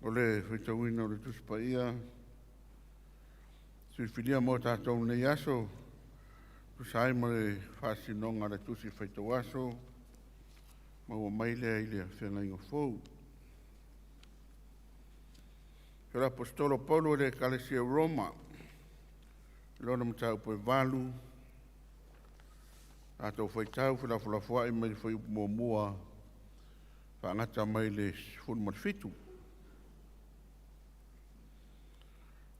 O le faitauina o le Tusi Paia filifilia mo tatou nei aso, tusa ai ma le faasinoga a le Tusi Faitau Aso, maua mai lea i le Feagaiga Fou. O le Aposetolo Paulo i le Ekalesia Roma, lona mataupu e 8, tatou faitau felafolafoai mai le fuaiupu 1 faagata mai le 17.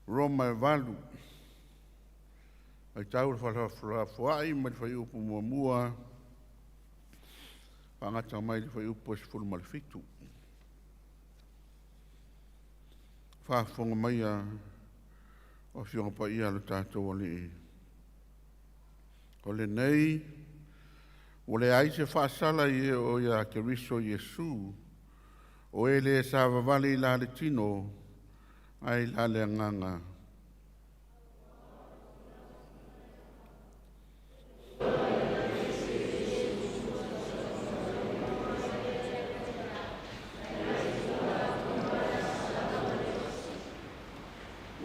Roma e 8, faitau le felafolafoai mai le fuaiupu 1 faagata mai le fuaiupu e 17. Faafofoga maia o Afioga Paia a lo tatou Alii, o lenei ua leai se faasala i e o ia Keriso Iesu, o e le savavali i la le tino, ae i la le agaga.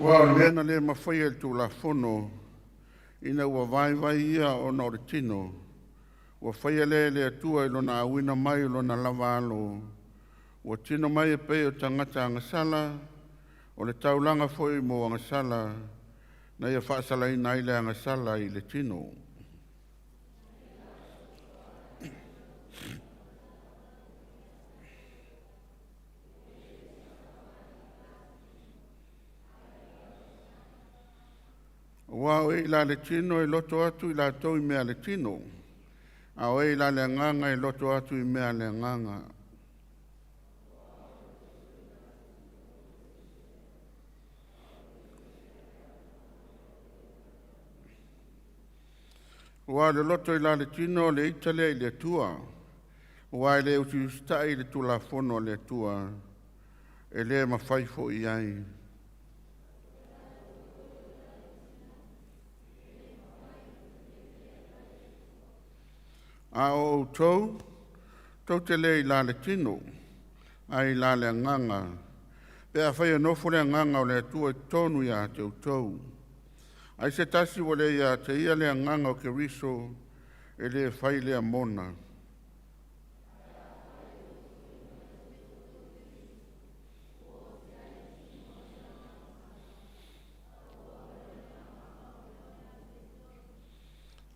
Aua o le mea na le mafaia e le Tulafono, ina ua vaivai ia ona o le tino, ua faia lea e le Atua i lona auina mai o lona lava Alo, ua tino mai e pei o tagata agasala, o le taulaga foi mo agasala, na ia faasalaina ai le agasala i le tino. Aua o e i la le tino e loto atu i latou i mea a le tino, a o e i la le agaga e loto atu i mea a le agaga. Aua o le loto i la le tino o le ita lea i le Atua, aua e le usiusitai i le Tulafono a le Atua, e le mafai foi ai. A o outou, tou te le i la le tino, ae i la le agaga, pe afai e nofo le agaga o le Atua i totonu ia te outou. Ai se tasi ua le ia te ia le agaga o Keriso, e le fai lea mona.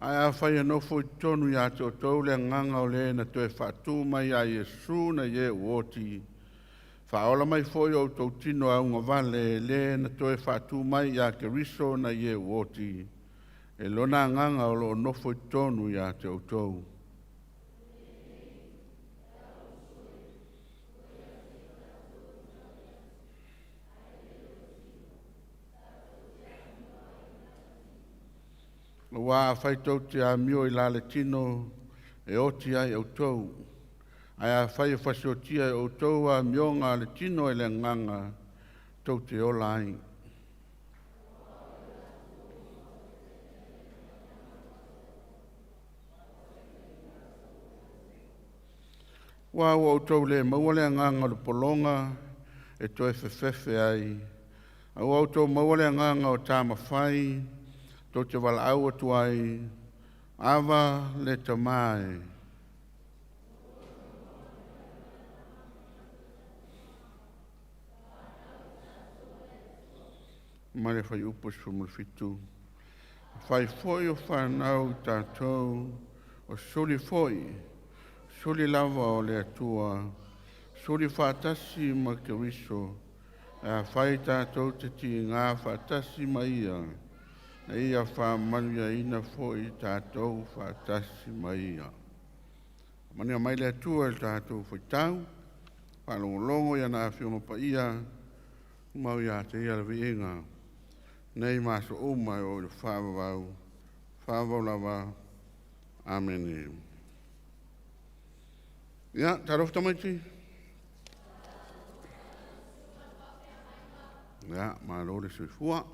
Ae afai e nofo i totonu ia te outou le agaga o le na toe faatū mai ia Iesu nai e ua oti, faaola mai foi o outou tino augavale e le na toe faatū mai ia Keriso nai e ua oti, e lona agaga o lo o nofo i totonu ia te outou. Aua afai tou te amio i la le tino, e oti ai outou. Ae afai e fasiotia e outou amioga a le tino e le agaga, tou te ola ai. Aua ua outou le maua le agaga o le pologa e toe fefefe ai, a ua outou maua le agaga o tama fai, tou te valaau atu ai, “Ava le Tamā e.” Ma le fuaiupu 17. Afai foi o fanau tatou, o suli foi, suli lava o le Atua, suli faatasi ma Keriso, pe afai tatou te tiga faatasi ma Ia, na Ia faamanuiaina foi tatou faatasi ma Ia. Manuia mai le Atua i le tatou faitau, faalogologo i ana Afioga Paia, mau ia te Ia le viiga, nei ma aso uma e oo i le faavavau, faavavau lava. Amene. Ia, talofa tamaiti. Ia, malo le soifua,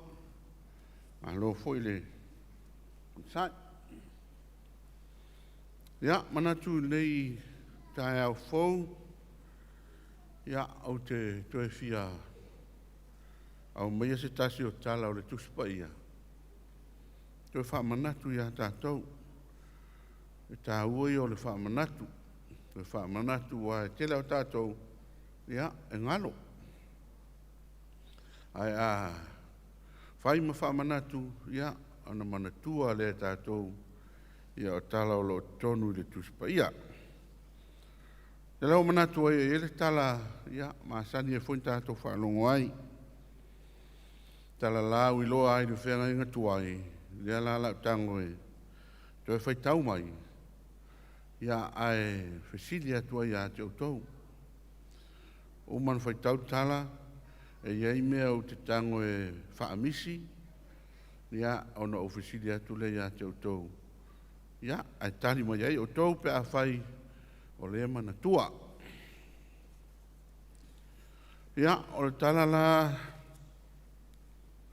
malo foi le onosai. Ia, manatu i lenei taeao fou, Ia, ou te toe fia aumaia se tasi o tala o le Tusi Paia, toe faamanatu iā tatou. E taua ia o le faamanatu, toe faamanatu aua e tele lava o tatou, ia, e galo. Ae a fai ma faamanatu, ia, ona manatua lea e tatou o tala o lo o i totonu i le Tusi Paia. O lea ua ou manatu ai e i ai le tala masani ai foi ona tatou faalogo ai, tala lauiloa lava i le feagaiga tuai, lea la o le a ou tago e toe faitau mai, ae fesili atu ai ia te outou. Ua uma ona faitau le tala, e i ai mea ou te tago e faamisi, ia ona ou fesili atu lea ia te outou, ia, ae tali mai ai outou pe afai o lea e manatua. Ia, o le tala la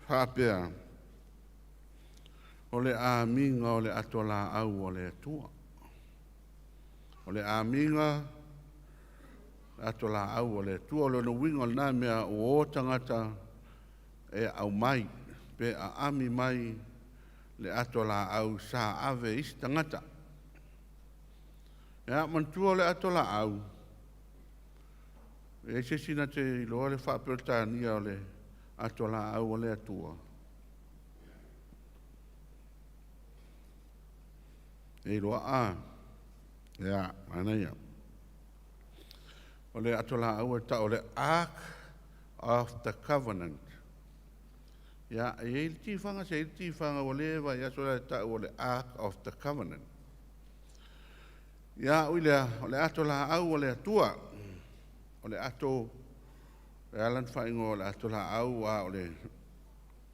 faapea, o le amiga o le ato laau a le Atua. O le amiga o le ato laau a le Atua. O lona uiga o lena mea, ua o tagata e aumai pe aami mai le ato laau sa ave e isi tagata. Ia manatua o le ato laau, e i ai se isi na te iloa le faa-Peretania o le ato laau a le Atua? E iloa? Ia, manaia. O le ato laau e tau o le Ark of the Covenant. Ia, e i ai le tifaga, se i ai le tifaga ua leva i aso la e tau o le Ark of the Covenant. Ia, ui lea, o le ato laau a le Atua. O le ato, e ala ona faaigoa o le ato laau, a o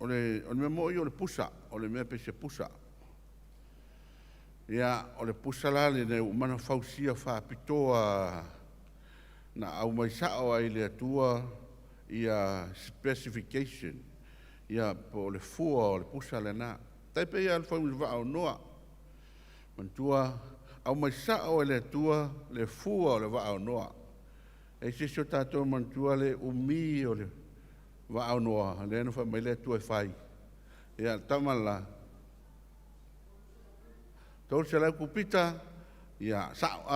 le mea moi o le pusa, o le mea pei se pusa. Ia, o le pusa la lenei ua uma ona fausia faapitoa, na aumai sao lava i le Atua ia specification, ia po o le fua o le pusa lena. E tai pei lava o le fau o le vaa o Noa. Manatua, aumai sao e le Atua le fua o le vaa o Noa. E i ai se isi o tatou e manatua le umi o le vaa o Noa, lea na fai mai le Atua e fai. Ia, le tama le la, 300 kupita, ia, sao,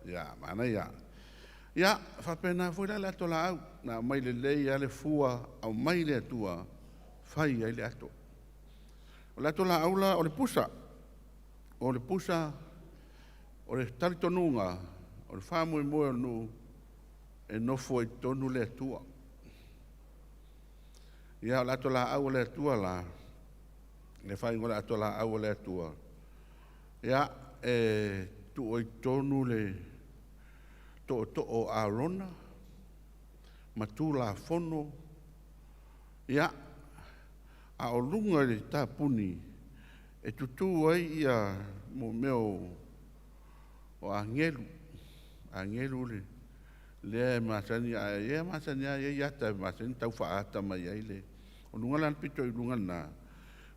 ia, manaia. Ia, faapena foi la le ato laau, na aumai lelei lava le fua, aumai le Atua, fai ai le ato. O le ato laau la, o le pusa. O le pusa, o le talitonuga, o le faamoemoe o le nuu, e nofo ai i totonu le Atua. Ia, o le ato laau a le Atua la, le faaigoa o le ato laau a le Atua, ia, e tuu ai i totonu le tootoo o Arona ma Tulafono, ia, a o luga i le tapuni e tutu ai ia mea o agelu, agelu lea e masani, e masani lava, e i ai ata e masani ona tau faaata mai ai le… O luga la i le pito i luga lena,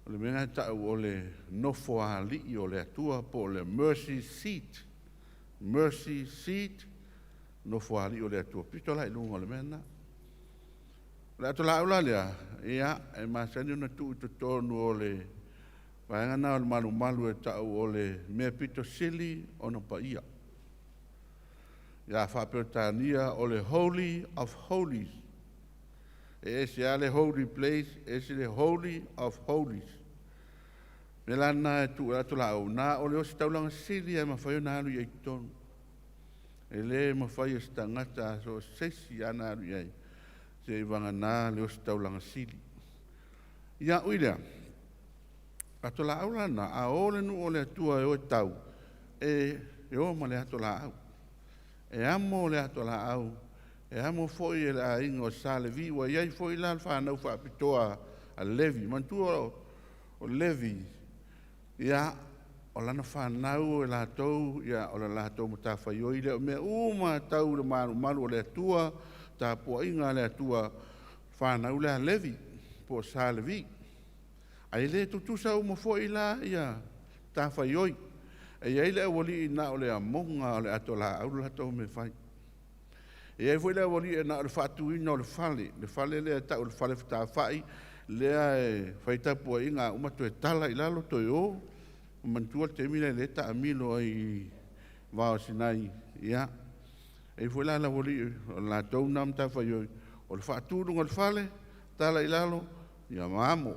o le mea lena e tau o le Nofoalii o le Atua po o le mercy seat, mercy seat, Nofoalii o le Atua, pito la i luga o le mea lena. O le ato laau la lea, ia, e masani ona tuu i totonu o le vaega lena o le malumalu e tau o le mea pito sili ona paia. Ia, faa-Peretania o le Holy of Holies. E ese lava le holy place, ese le Holy of Holies. O le mea la lena e tuu ai le ato laau, na o le ositaulaga sili lava e mafai ona alu i ai i totonu. E le mafai e se tagata so o se isi lava ona alu i ai, seivagana le ositaulaga sili. Ia, ui lea, ato laau la na, a o le nuu o le Atua e o e tau, e o ma le ato laau. E amo le ato laau, e amo foi e le aiga o Sa Levi, ua i ai foi la le fanau faapitoa a Levi. Manatua o Levi, ia, o lana fanau e latou, ia, o le latou matafaioi lea, o mea uma tau le malumalu o le Atua, tapuaiga a le Atua, fanau lea a Levi, po o Sa Levi. Ae le tutusa uma foi la ia matafaioi. E i ai le aualii na o le amoga o le ato laau le latou mea e fai. E i ai foi le aualii e na o le faatuina o le fale, le fale lea e tau o le fale fetafa'i, lea e fai tapuaiga a uma toe tala i lalo toe o. Manatua le taimi lea lea e taamilo ai i vao o Sinai, ia. E i ai foi la le aualii o le latou lena matafaioi, o le faatu i luga o le fale, tala i lalo, ia ma amo.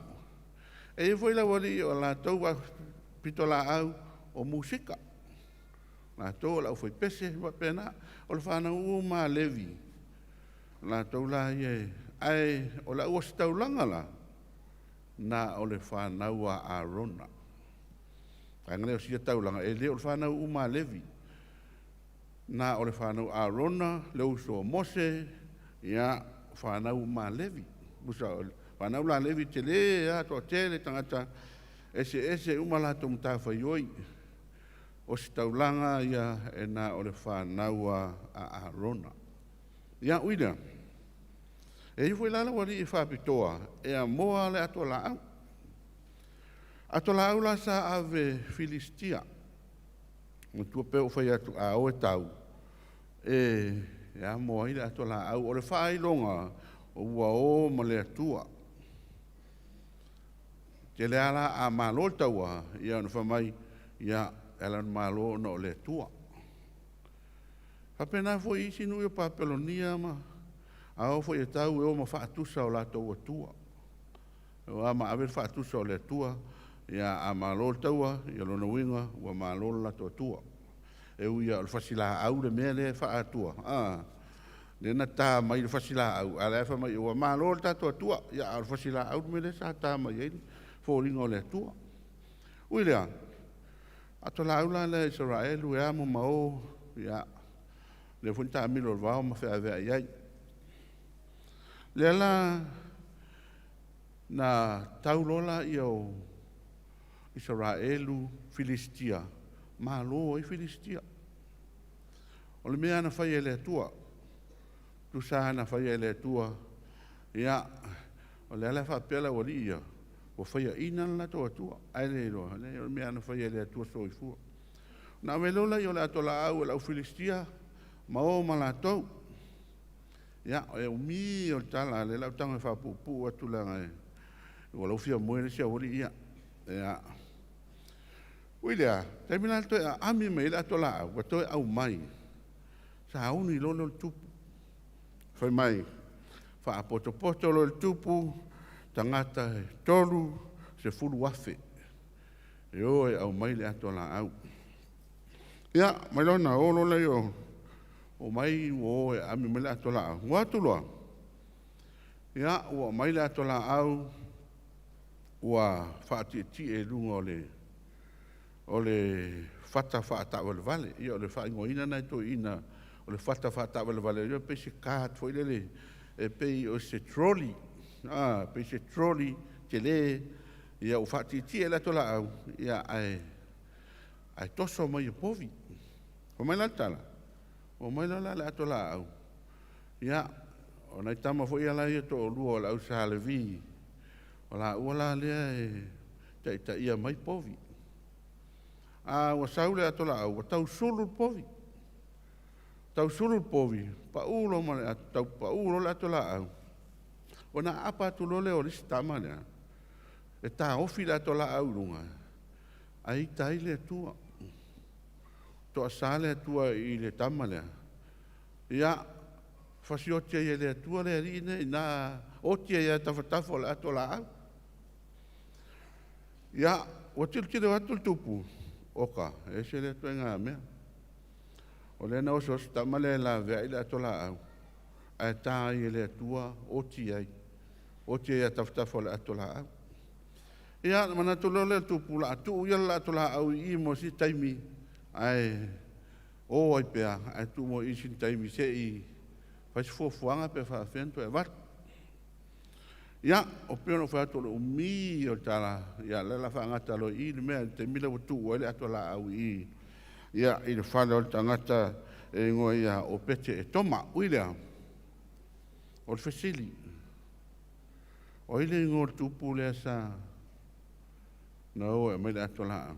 E i ai foi le aualii o latou pitolaau o musika, latou o le aufaipese ma faapena. O le fanau uma a Levi, o latou la ia ae o le auositaulaga la, na o le fanau a Arona. Vaega lea o sia taulaga, e le o le fanau uma a Levi, na o le fanau a Arona, le uso a Mose, ia, o fanau uma a Levi. Pusa o le fanau la a Levi e tele lava, toatele tagata, e eseese uma latou matafaioi. O ositaulaga ia e na o le fanau a Arona. Ia, ui lea, e i ai foi la le aualii faapitoa e amoa le ato laau. Ato laau la sa ave Filistia. Manatua pei ona ou fai atu, a o e tau, e amo ai le ato laau, o le faailoga ua o ma le Atua. Tele lava la a malo le taua, ia ona fai mai, ia, e ala ona malo ona o le Atua. E faapena foi i isi nuu ia o Papelonia ma a oo foi e tau, e o ma faatusa o latou atua. E o lava ma ave le faatusa o le atua, ia a malo le taua, ia lona uiga ua malo le latou atua. E ui lava o le fasilaau le mea lea e faaatua, lea na ta mai le fasilaau, a o la e fai mai ua malo le tatou Atua, a o le fasilaau le mea lea sa ta mai ai le foliga o le Atua. Ui i lea, ato laau la lea a Isaraelu e amo ma o, ia, lea foi na taamilo i le vao ma feaveai ai. Lea la na tau loa lea o Isaraelu Filistia, malo ai Filistia. O le mea lava na fai e le Atua, tusa lava na faia e le Atua, ia, o lea la e faapea le aualii ia, ua faiaina le latou Atua, ae le iloa, leai o le mea lava na faia e le Atua soifua. Ona ave loa lea o le ato laau e le au Filistia ma o ma latou. Ia, o le umi ia o le tala, o lea o le a ou tago e faapuupuu atu leaga ua lau fia moe le isi aualii ia. Ia. Ui i lea, taimi la na toe aami mai ai le ato laau, ua toe aumai, sauni loa lea o le tupu. Fai mai, faapotopoto loa le tupu, tagata e 30,000 e o e aumai le ato laau. Ia, mai loa ona o loa lea omai ua o e aami mai le ato laau. Ua o atu loa, ia, ua aumai le ato laau ua faatietie i luga o le fata faataavalevale. Ia o le faaigoaina lena e toeaiina o le fata faataavalevale, ia pei se cart foi lele, e pei o se trolley, pei se trolley tele, ia ua faatietie le ato laau, ia ae toso mai e povi. Fai mai la le tala, ua omai loa la le ato laau, ia, o nai tama foi la ia e toalua o le au Sa Levi, o laua la lea e taitaia mai povi. A ua sau le ato laau, ua tau sulu le povi, tau sulu le povi, pau loa ma le ato, tau pau loa le ato laau. Ona aapa atu loa lea o le isi tama lea, e taofi le ato laau i luga, ae ita ai le Atua. Toasa le Atua i le tama lea, ia, fasioti ai e le Atua le alii lenei i ina, oti ai lava i tafatafa o le ato laau. Ia, ua tilotilo atu le tupu, oka, e ese lea ituaiga mea. O lea na oso atu le tama lea e laveai le ato laau, ae ta ai e le Atua, oti ai, oti ai lava i tafatafa o le ato laau. Ia, ona manatu loa lea o le tupu, o le a tuu ia le ato laau i i mo se taimi, ae o ai pea, ae tuu mo i sina taimi se i fai se fuafuaga pe faapefea ona toe avatu. Ia, o pei ona ou fai atu o le umi ia o le tala, ia o lea o le a faagata loa i i le mea i le taimi lea ua tuu ai le ato laau i i, ia, i le fale o le tagata e igoa ia Opete Etoma. Ui lea, o le fesili, o ai le igoa o le tupu lea sa na o e aumai le ato laau?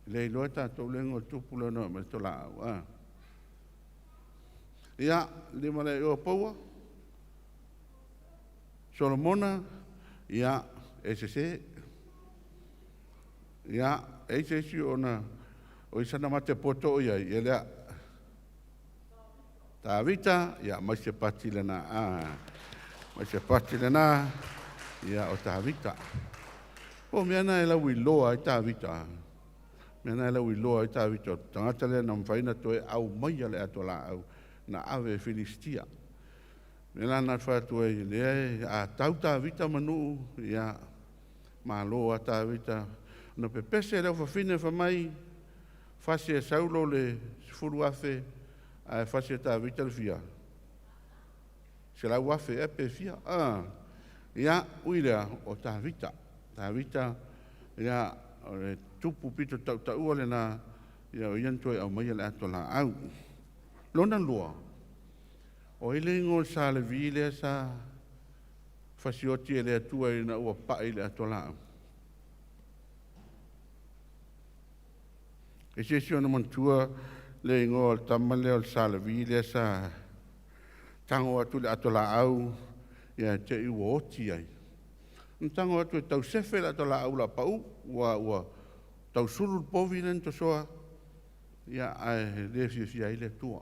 Le iloa tatou le igoa o le tupu lea na aumai le tolaau a. Ia, lima le o paua. Solomona, ia, e sese. Ia, e ise isi ona o isana mate poto ia ia lea. Tavita, ia mai se pati lena. A, mai se pati lena. Ia o Tavita. O mea na e lau iloa ai Tavita. Mea na e lau iloa ai Tavita. Tagata lea na mafai na toe au mai le ato laau na ave e Filistia. Mea la na whatu ai lea a tau Tavita manu ia malo a Tavita. Na pepese leo fafine fa mai fasi e Saulo le 10,000 ae fasi e Tavita le fia. 100,000 e pe fia. Ah, ia, ui lea o Tavita. Tavita, ia, o le tupu pito tautaua lena, ia o ia na toe aumaia le ato laau. Lona lua, o ai le igoa o le sa Levi lea sa fasioti e le Atua ina ua pa'i le ato laau. E se isi ona manatua le igoa o le tama lea o le sa Levi lea sa tago atu le ato laau ia te i ua oti ai. Na tago atu e tau sefe le ato laau la pau ua tausulu le povi lea na tosoa ia ae le fiafia ai le Atua.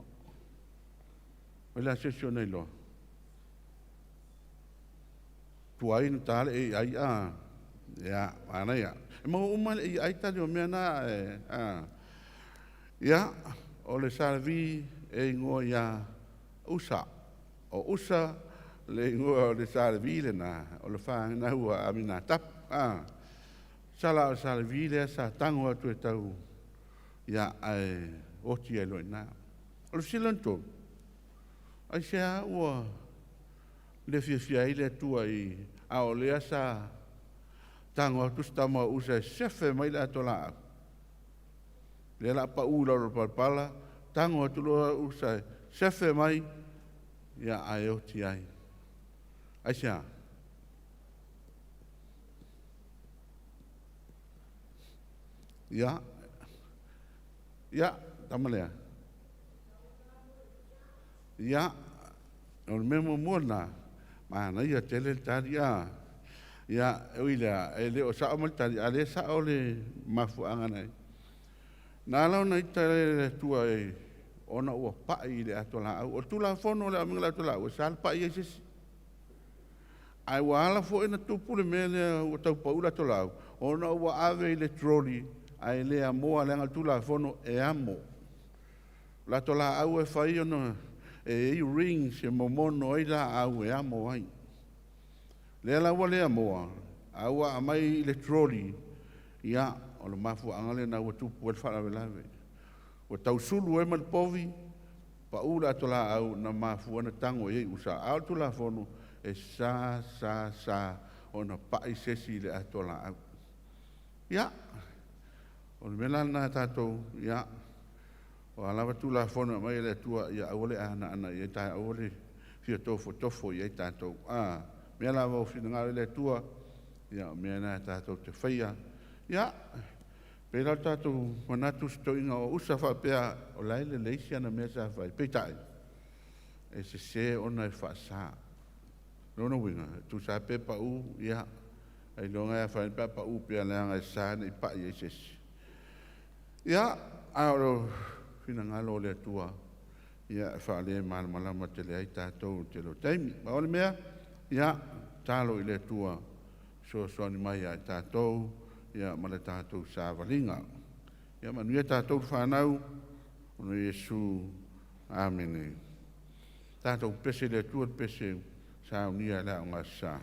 O le a se isi ona iloa. Tuai na ta le AI a. Ia, manaia. E maua uma le AI tali o mea na e a. Ia, o le sa Levi e igoa ia Usa. O Usa le igoa o le sa Levi lena, o le whanau a Aminatap. A. Sala o sa Levi lea sa tango atu e tau ia ae oti ai loa ina. O le fesili lona tolu, aisea ua le fiafia ai le Atua i a o lea sa tago atu se tama o Usa e sefe mai le ato laau. Lea la pau i lalo o le palapala, tago atu loa Usa e sefe mai, ia ae oti ai. Aisea? Ia, ia, tama lea. Ia, o le mea muamua lena, manaia tele le tali a. Ia, ui lea, e le o sao ma le tali, a le sao le mafuaaga na. Na ala ona ita le Atua e ona ua pa'i i le ato laau. O le tulafono o le aumaia o le ato laau, e sa le pa'i ai se isi. Ae ua ala foi na tupu le mea lea ua taupau le ato laau, ona ua ave i le trolley ae le amoa leaga le tulafono e amo. O le ato laau e fai ona e i ai rings e momono ai laau e amo ai. Lea la ua le amoa, a ua aumai i le trolley, ia, o le mafuaaga lena ua tupu ai le faalavelave. Ua tausulu ai ma le povi, pau le ato laau na mafua na tago i ai Usa. A o le tulafono, e sa, sa, sa ona pa'i se isi i le ato laau. Ia, o le mea la lena tatou, ia, o a lava tulafono e aumai e le Atua, ia aua le anaana i ai, aua le fia tofotofo i ai tatou. A, mea lava o finagalo i le Atua, ia o mea na tatou te faia. Ia, pe la o tatou manatu se toeaina o Usa faapea, o la e lelei si ana mea sa fai. Peitai, e sese ona e faasa. Lona uiga, tusa pe pau, ia, ailoga e afaina pe a pau pea leaga e sa nei pa'i ai se isi. Ia, a o le finagalo o le Atua, ia e faale malamalama tele ai tatou i le tele o taimi. Ma o le mea, ia, talo i le Atua, fesoasoani mai ia i tatou, ia ma le tatou savaliga. Ia manuia tatou le whanau, ona Iesu. Amene. Tatou pese le Atua le pese saunia le aoga sa.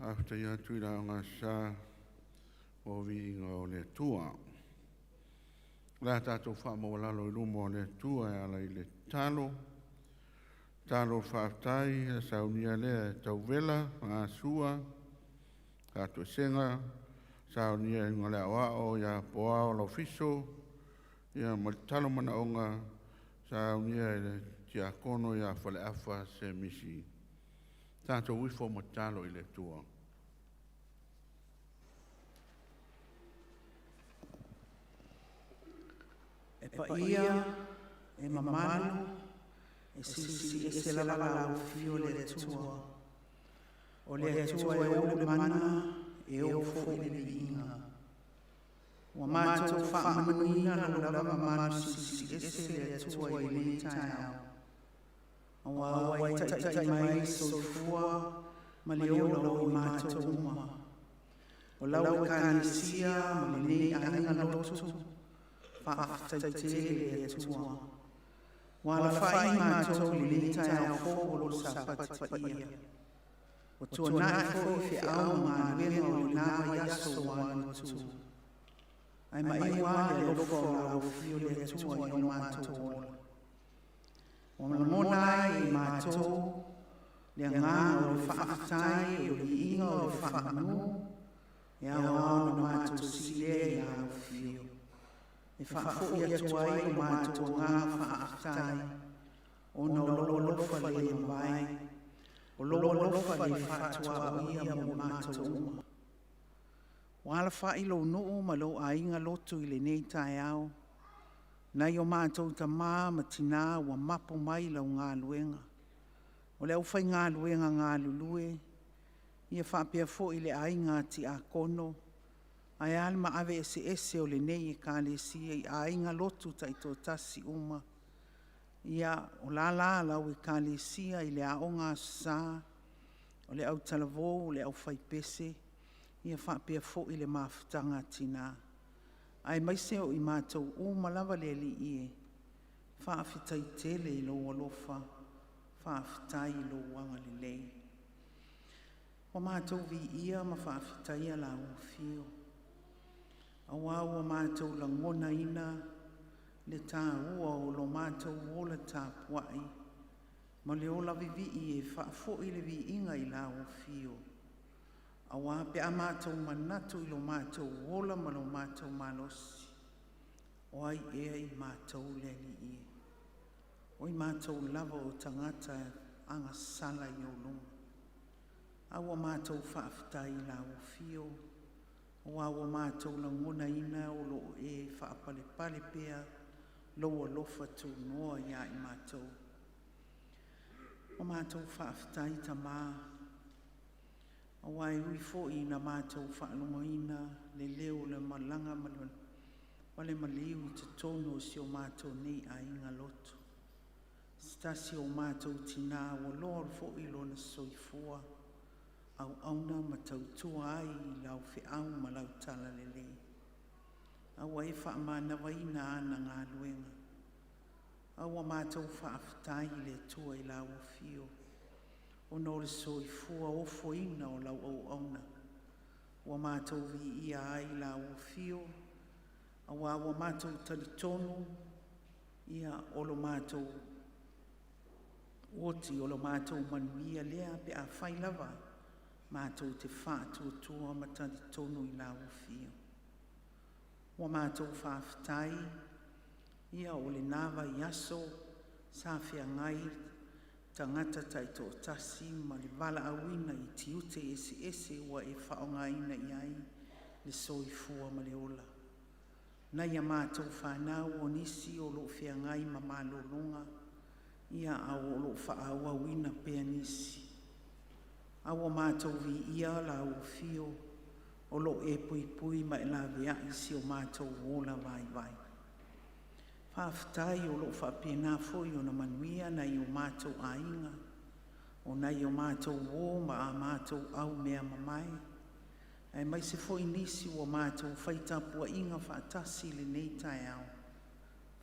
Faafetai atu i le Aoga Sa mo viiga o le Atua. O le a tatou faamaualalo i luma o le Atua e ala i le tatalo. Tatalo faafetai e saunia lea e Tauvela Gasua Gatoesega, saunia e luga o le Aoao ia Poao Laufiso, ia ma le tatalo manaoga saunia e le Tiakono ia Faleafa Semisi. Tatou ifo ma tatalo i le Atua. E paia, e mamalu, e silisili ese lava lau afio le Atua. O le Atua e ou le mana, e ou foi le viiga. Ua matou faamanuina lou lava mamalu silisili ese le Atua i lenei taeao, aua ua e taitai mai le soifua ma le ola o i matou uma. O lau Ekalesia ma lenei aiga lotu, faafetai tele i le Atua. Ua alafai matou i lenei taeao fou o lou Sapati paia. Ua tuanai foi feau ma galuega o lena vaiaso ua alu atu. Ae maiu lava le alofa o lau afio le Atua i o matou ola. Ua lagona ai e matou le agaga o le faafetai, o le viiga o le faamanu, e ao lava ona matou sii lea i lau afio. E faafoi atu ai lo matou agaga faafetai, ona o lou alofa le mavae, o lou alofa le faatuaoia mo matou uma. Ua alafai lou nuu ma lou aiga lotu i lenei taeao, nai o matou tama ma tina ua mapu mai i lau galuega. O le aufaigaluega galulue ia faapea foi le aiga tiakono, ae a le maave eseese o lenei Ekalesia i aiga lotu taitoatasi uma. Ia, o lala a lau Ekalesia i le Aoga Aso Sa, o le autalavou, o le aufaipese ia faapea foi le mafutaga a tina, aemaise o i matou uma lava le Alii e, faafetai tele i lou alofa, faafetai i lou agalelei. Ua matou viia ma faafetaia lau Afio. Auā ua matou lagonaina le taua o lo matou ola tapuai ma le ola vivii e faafoi le viiga i Lau Afio, aua pe a matou manatu i lo matou ola ma lo matou malosi, o ai ea i matou le Alii e? O i matou lava o tagata agasala i Ou luma. A ua matou faafetai i Lau Afio, aua ua matou lagonaina o lo o e faapalepale pea Lou alofa tunoa ia i matou. Ua matou faafetai Tama, aua e ui foi ina matou faalogoina le leo o le malaga ma le maliu i totonu o si o matou nei aiga lotu, se tasi o matou tina ua loa foi lona soifua, auauna ma tautua ai i Lau feau ma Lau talalelei, a ua e faamanavaina ana galuega. A ua matou faafetai i le Atua i Lau Afio ona o le soifua ofoina o lau auauna, ua matou viia ai Lau Afio, aua ua matou talitonu ia o lo matou oti, o lo matou manuia lea pe afai lava matou te faatuatua ma talitonu i Lau Afio. Ua matou faafetai ia o lena vaiaso sa feagai tagata taitoatasi ma le valaauina i tiute eseese ua e faaaogaina i ai le soifua ma le ola. Nai a matou fanau o nisi o lo o feagai ma malologa, ia a o lo o faaauauina pea nisi. A ua matou viia Lau Afio o lo o e puipui ma e laveai si o matou ola vaivai. Faafetai o lo o faapena foi ona manuia nai o matou aiga, o nai o matou uo ma a matou aumeamamae, aemaise foi nisi ua matou fai tapuaiga faatasi i lenei taeao.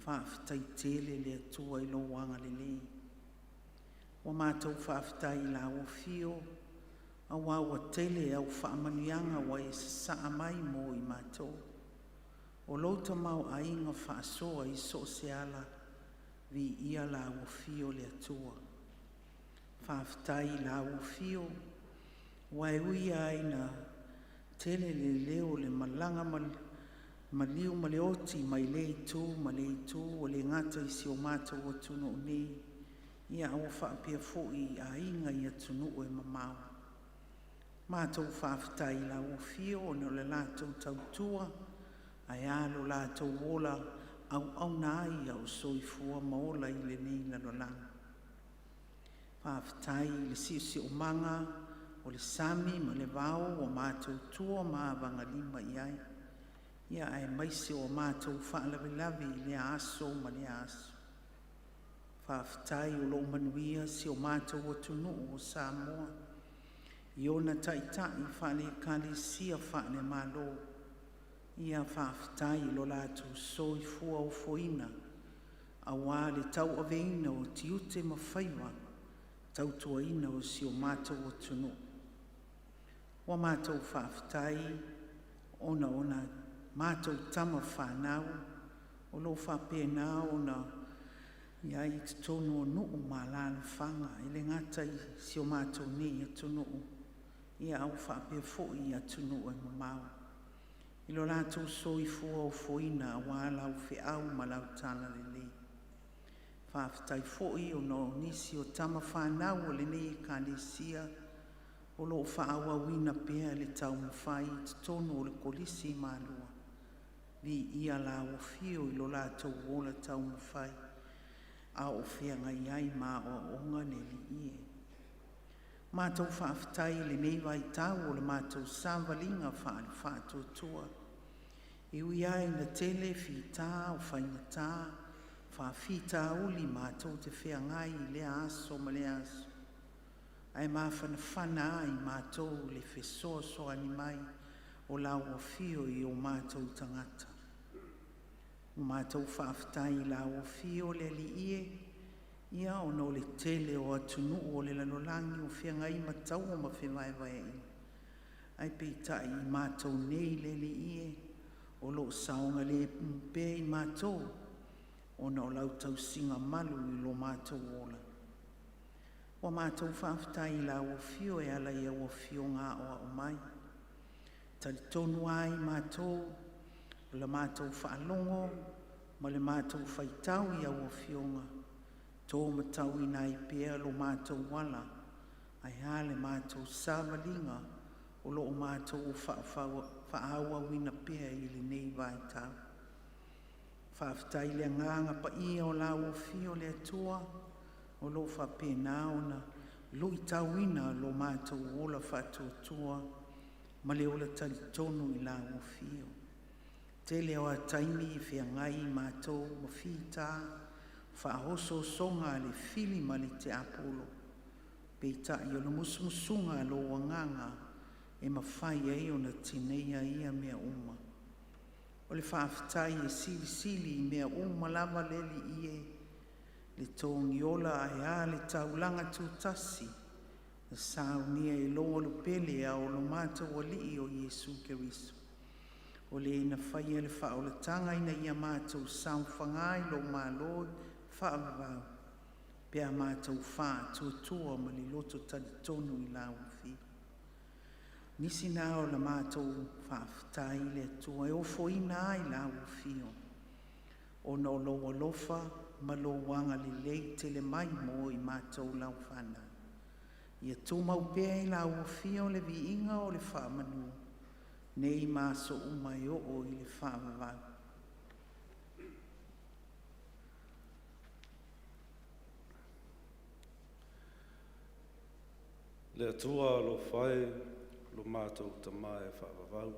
Faafetai tele le Atua i lou agalelei. Ua matou faafetai i Lau Afio aua ua tele au faamanuiaga ua e sasaa mai mo i matou. O lou tamaoaiga faasoa i so o se ala, viia Lau Afio le Atua. Faafetai i Lau Afio aua e ui lava ina tele le leo o le malaga maliu ma le oti mai lea itu ma lea itu, ua le gata i si o matou atunuu nei, a ua faapea foi i aiga i atunuu e mamao. Matou faafetai i Lau Afio ona o le latou tautua ae a lo latou ola auauna ai a o soifua ma ola i lenei lalolagi. Faafetai i le siosiomaga o le sami ma le vao ua matou tua ma avagalima i ai, aemaise o matou faalavelave i lea aso ma lea aso. Faafetai o lo o manuia si o matou atunuu o Samoa i ona taitai faale-Ekalesia, faale-Malo, ia faafetai i lo latou soifua ofoina aua le tauaveina o tiute ma faiva tautuaina o si o matou atunuu. Ua matou faafetai ona o na matou tamafanau o lo o faapena ona i ai i totonu o nuu ma alalafaga, e le gata i si o matou nei atunuu, a ua faapea foi i atunuu e mamao i lo latou soifua ofoina aua lau feau ma lau talalelei. Faafetai foi ona o nisi o tamafanau a lenei Ekalesia o lo o faaauauina pea le taumafai i totonu o le Kolisi i Malua. Viia Lau Afio i lo latou ola taumafai a o feagai ai ma aoaoga le Alii e. Matou faafetai i lenei vaitau o le matou savaliga faale-Faatuatua, e ui lava ina tele fita o faigata, faafitauli matou te feagai i lea aso ma lea aso, ae mafanafana lava i matou le fesoasoani mai o lau Afio i o matou tagata. Ua matou faafetai i lau Afio le Alii e, ia ona o le tele o atunuu o le lalolagi o feagai ma taua ma fevaevaeaiga, ae peitai i matou nei le Alii e, o loo saogalemu pea i matou ona o lau tausiga malu i lo matou ola. Ua matou faafetai i lau Afio e ala i au Afioga Aoao mai, e talitonu ai matou o la matou faalogo ma le matou faitau i au Afioga, to matauina ai pea lo matou ala ae a le matou savaliga o loo matou faaauauina pea i lenei vaitau. Faafetai i le Agaga Paia o lau Afio le Atua o loo faapena ona luitauina lo matou ola faatuatua ma le ola talitonu i lau Afio. Tele o a taimi e feagai matou ma fita, faaososoga a le fili ma le tiapolo, peitai o le musumusuga a lou Agaga e mafai ai ona tineia ia mea uma. O le faafetai e silisili i mea uma lava le Alii e, le togiola ae a le taulaga tutasi na saunia e lou alopele, Ao o lo matou Alii o Iesu Keriso, o Le na faia le faaolataga ina ia matou saofaga i lou Malo faavavau, pe a matou faatuatua ma le loto talitonu i lau Afio. Nisi na o la matou faafetai i le Atua e ofoina ai lau Afio, ona o lou alofa ma lou agalelei tele mai mo i matou lau fanau. Ia tumau pea i lau Afio le viiga o le faamanu, nei ma aso uma e oo i le faavavau. Le Atua alofa e, lo matou Tama e faavavau, o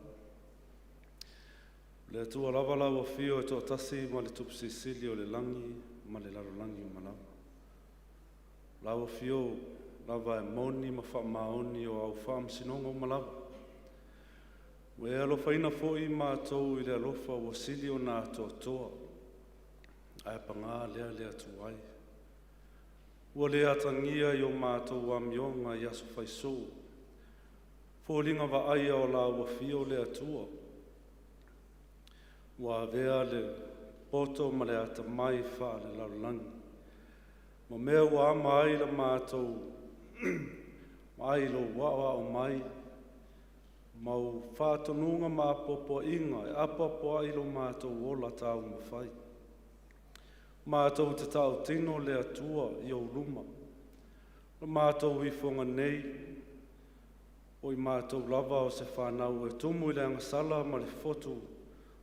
le Atua lava lau Afio e toatasi ma le Tupu Silisili o le lagi ma le lalolagi uma lava. Lau Afio lava e moni ma faamaoni o au faamasinoga uma lava. Ua e alofaina foi i matou i le alofa ua sili ona atoatoa, ae paga lea le Atua e, ua le atagia i o matou amioga i aso faisoo foliga vaaia o lau Afio le Atua, ua avea le poto ma le atamai faalelalolagi, ma mea ua ama ai la matou vaai i lou aoao mai ma ou faatonuga ma apoapoaiga e apoapo ai lo matou ola taumafai. Matou te tautino le Atua i ou luma, o matou ifoga nei, o i matou lava o se fanau e tumu i le agasala ma le fotu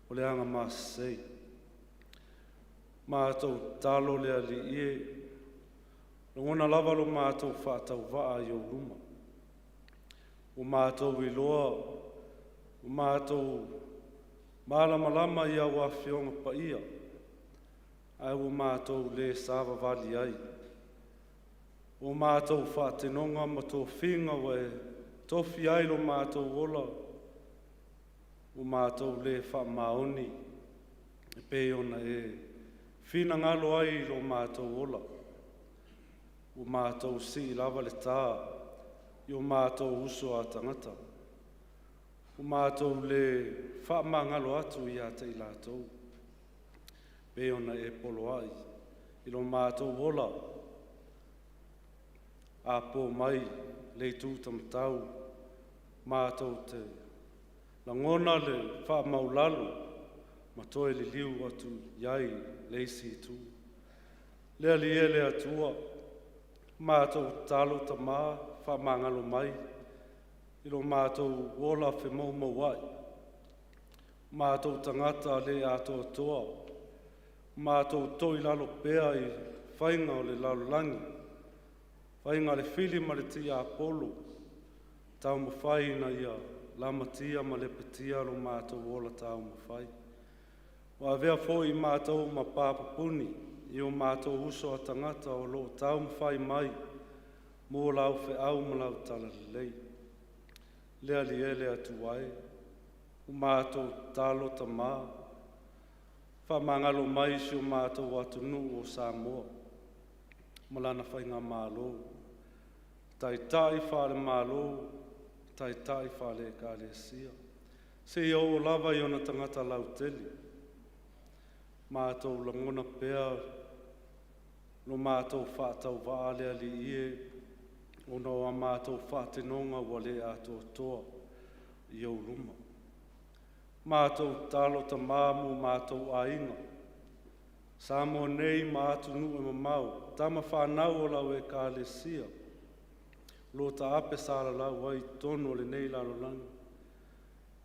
o le agamasese. Matou tatalo le Alii e, lagona lava lo matou faatauvaa i ou luma. Ua matou iloa, ua matou malamalama i au Afioga Paia, ae ua matou le savavali ai. Ua matou faatinoga ma tofiga ua e tofia ai lo matou ola, ua matou le faamaoni e pei ona e finagalo ai i lo matou ola. Ua matou sii lava le tā i o matou uso a tagata, ua matou le faamagalo atu ia te i latou, pei ona e poloai i lo matou ola. A po mai le itu taumatau, matou te lagona le faamaualalo ma toe liliu atu i ai le isi itu. Le Alii e le Atua, matou tatalo tama, faamagalo mai i lo matou ola femoumouai, matou tagata le atoatoa, matou toilalo pea i faiga o le lalolagi, faiga a le fili ma le tiapolo, taumafai ina ia lamatia ma lepetia lo matou ola taumafai. Ua avea foi i matou ma pa pupuni i o matou uso a tagata o loo taumafai mai mo lau feau ma lau talalelei. Le Alii e le Atua e, ua matou tatalo tama, faamagalo mai si o matou atunuu o Samoa ma lana faigamalo, taitai faale-Malo, taitai faale-Ekalesia. Seia oo lava i ona tagata lautele. Matou lagona pea lo matou faatauvaa le Alii e, ona o a matou faatinoga ua le atoatoa i ou luma. Matou tatalo Tamā mo matou aiga, Samoa nei ma atunuu e mamao, tama fanau o lau Ekalesia, o lo o taape salalau ai i totonu o lenei lalolagi,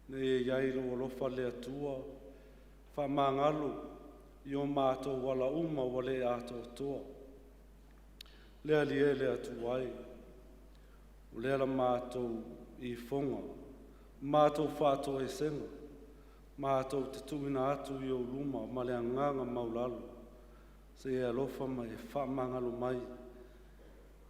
ina ia i ai lou alofa le Atua, faamagalo i o matou ala uma ua le atoatoa. Le Alii e, le Atua e, o lea la matou ifoga, matou faatoesega, matou te tuuina atu i ou luma ma le agaga maualalo, se i e alofa ma e faamagalo mai.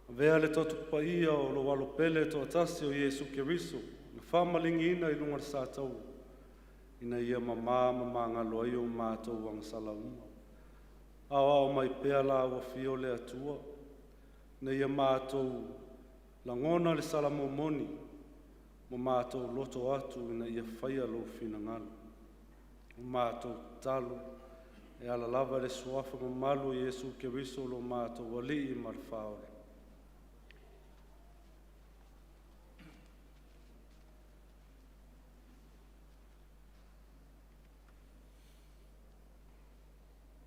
Avea le toto paia o lou alo pele e toatasi o Iesu Keriso na faamaligiina i luga o le sataua, ina ia mamā ma magalo ai o matou agasala uma. Aoao mai pea lau afio le Atua, ina ia matou lagona le sala momoni ma matou loto atu ina ia faia lou finagalo. O matou tatalo e ala lava i le suafa mamalu o Iesu Keriso lo matou Alii ma le Faaola.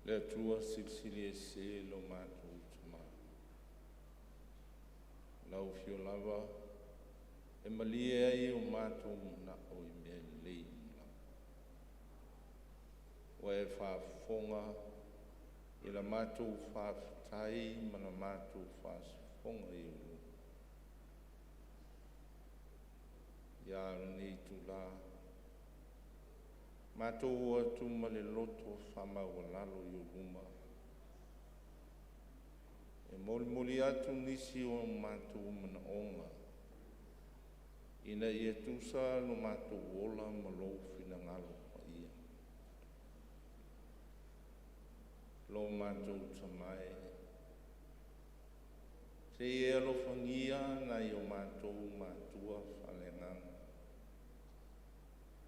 Le Atua Silisili Ese lo matou Tama, Lau afio lava e malie ai o matou manao i mea lelei uma lava. Ua e faafofoga i la matou faafetai ma la matou faasofoga i ou luma. Ia a lenei itula, matou o atu ma le loto faamaualalo i ou luma e molimoli atu nisi o matou manaoga ina ia tusa lo matou ola ma lou finagalo paia. Lo matou Tama e, se i e alofagia nai o matou matua faaleagaga,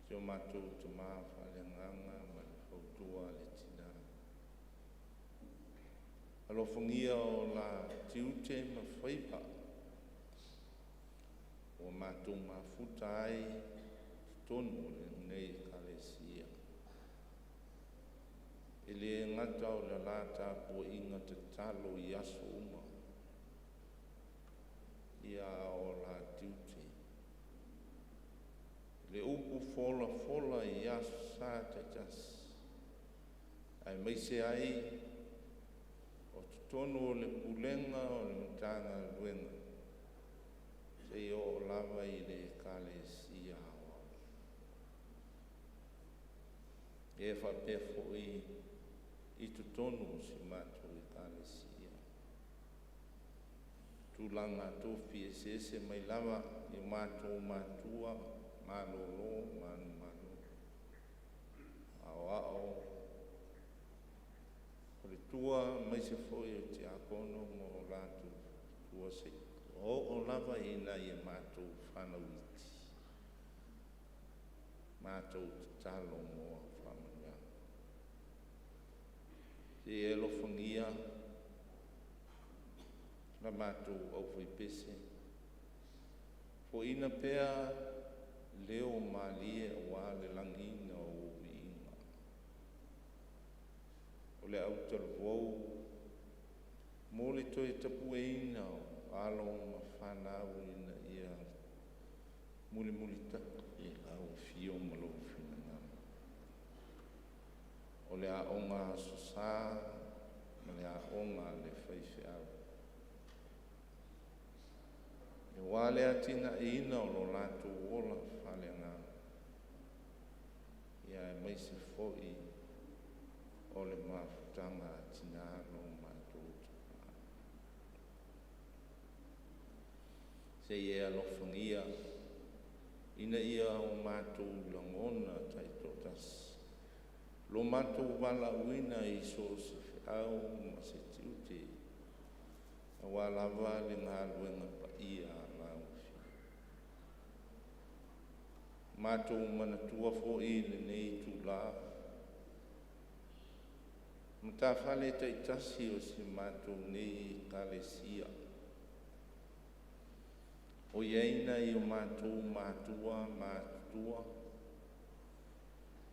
si o matou tama faaleagaga ma le fautua a le tina. Alofagia o la tiute ma faiva ua matou mafuta ai i totonu o lenei Ekalesia. E le gata o le la tapuaiga tatalo i aso uma, ia a o la tiute, le upu folafola i aso sa taitasi, aemaise ai o totonu o le pulega o le Matagaluega seia oo lava i le Ekalesia Aoao. E faapea foi i totonu o si o matou Ekalesia, tulaga tofi eseese mai lava i o matou matua malolo manumalo, aoao, faletua, aemaise foi o tiakono ma o latou faletua, seia oo lava i nai a matou fanau iti. Matou tatalo mo au faamanuiaga. Se i e alofagia la matou aufaipese, foaina pea leo malie aua le lagiina o ou viiga. O le autalavou mo le toe tapueina o alo ma fanau ina ia mulimulitai i lau afio ma lou finagalo. O le aoga Aso Sa ma le aoga a le faifeau, aua le atinaeina o lo latou ola faaleagaga, aemaise foi o le mafutaga a tina ma o matou tama. Se i e alofagia ina ia o matou lagona taitoatasi lo matou valaauina i so o se feau ma se tiute, aua lava le galuega paia a lau Afioga. Matou manatua foi i lenei itulā matafale taitasi o si o matou nei Ekalesia, o i ai nai o matou matua matutua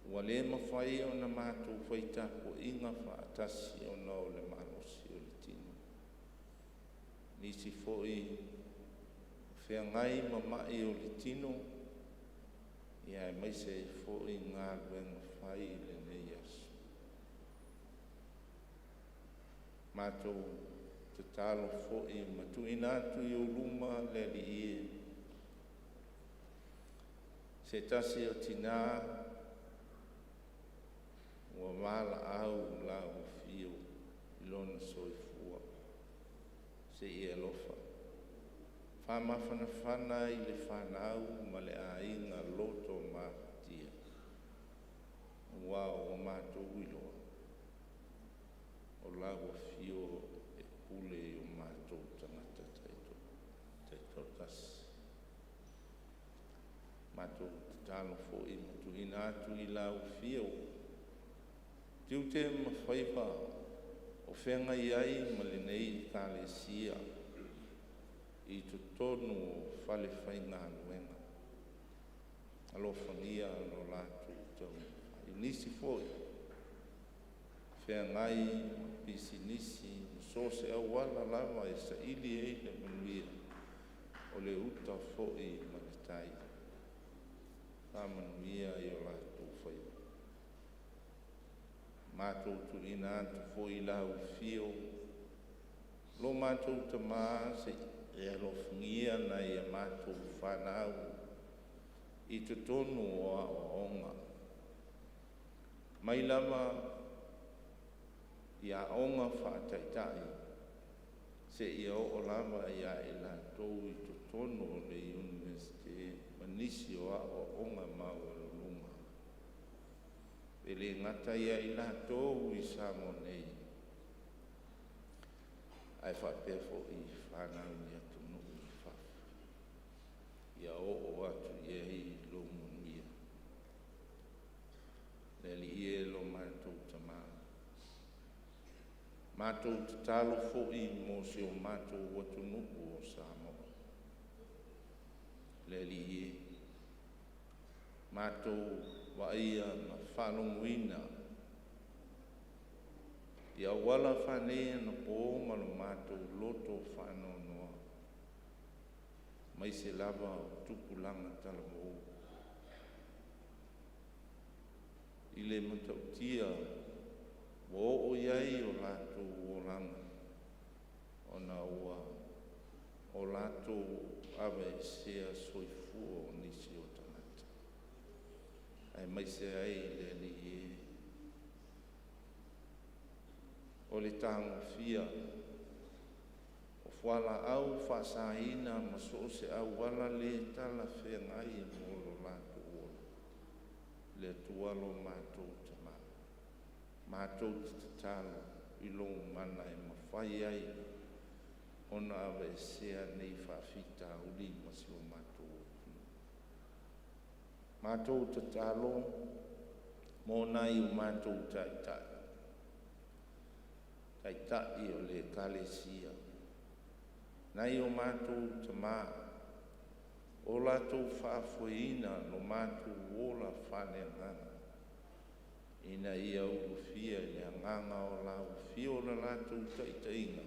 ua le mafai ona matou fai tapuaiga faatasi ona o le malosi o le tino, nisi foi o feagai ma mai o le tino, aemaise ai foi galuega fai i lenei aso. Matou tatalo foi ma tuuina atu i ou luma le Alii e, se tasi o tinā ua valaau i lau Afio i lona soifua, se i e alofa faamafanafana i le fanau ma le aiga loto mafatia, aua ua matou iloa o lau Afio e pule i o matou tagata taitoatasi. Matou tatalo foi ma tuuina atu i lau Afio tiute ma faiva o feagai ai ma lenei Ekalesia i totonu o falefaigaluega. Alofagia lo latou taumafai. O nisi foi o feagai ma pisinisi ma so o se auala lava e saili ai le manuia, o le uta foi ma le tai. Faamanuia i o latou faiva. Matou tuuina atu foi i lau Afio lo matou tama se i e alofagia nai a matou fanau i totonu o aoaoga, mai lava i aoga faataitai seia oo lava ia i latou i totonu o le Iunivesite ma nisi o aoaoga maualuluga. E le gata ia i latou i Samoa nei, ae faapea foi i fanau i atunuu i fafo, ia oo atu i ai lou manuia. Le Alii e lo matou Tama, matou tatalo foi mo si o matou atunuu o Samoa. Le Alii e, matou vaaia ma faalogoina i auala faaneionapo ma lo matou loto faanoanoa, aemaise lava o tupulaga talavou i le matautia ua oo i ai o latou olaga ona ua o latou aveesea soifua o nisi o tagata, aemaise ai le Alii e o le tagofia o fualaau faasaina ma so o se auala le talafeagai mo lo latou ola. Le Atua lo matou Tama, matou te tatalo i lou mana e mafai ai ona aveesea nei faafitauli ma si o matou atunuu. Matou tatalo mo nai o matou taitai, taitai o le Ekalesia, nai o matou tama o latou faafoeina lo matou ola faaleagaga, ina ia ulufia i le agaga o lau Afio le latou taitaiga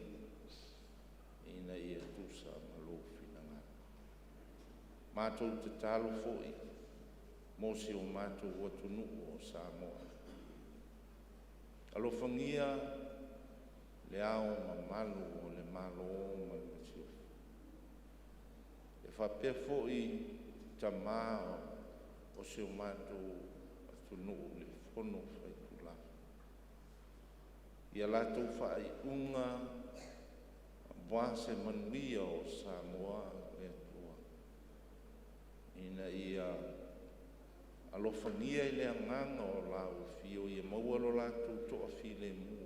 ina ia tusa ma lou finagalo. Matou tatalo foi mo si o matou atunuu o Samoa. Alofagia Le Ao Mamalu o le Malo ma le Masiofo, e faapea foi Tama o si o matou atunuu, le Fono Faitulafono, ia latou faaiuga aua se manuia o Samoa. Le Atua, ina ia alofagia i le agaga o lau Afio ia maua lo latou toafilemu,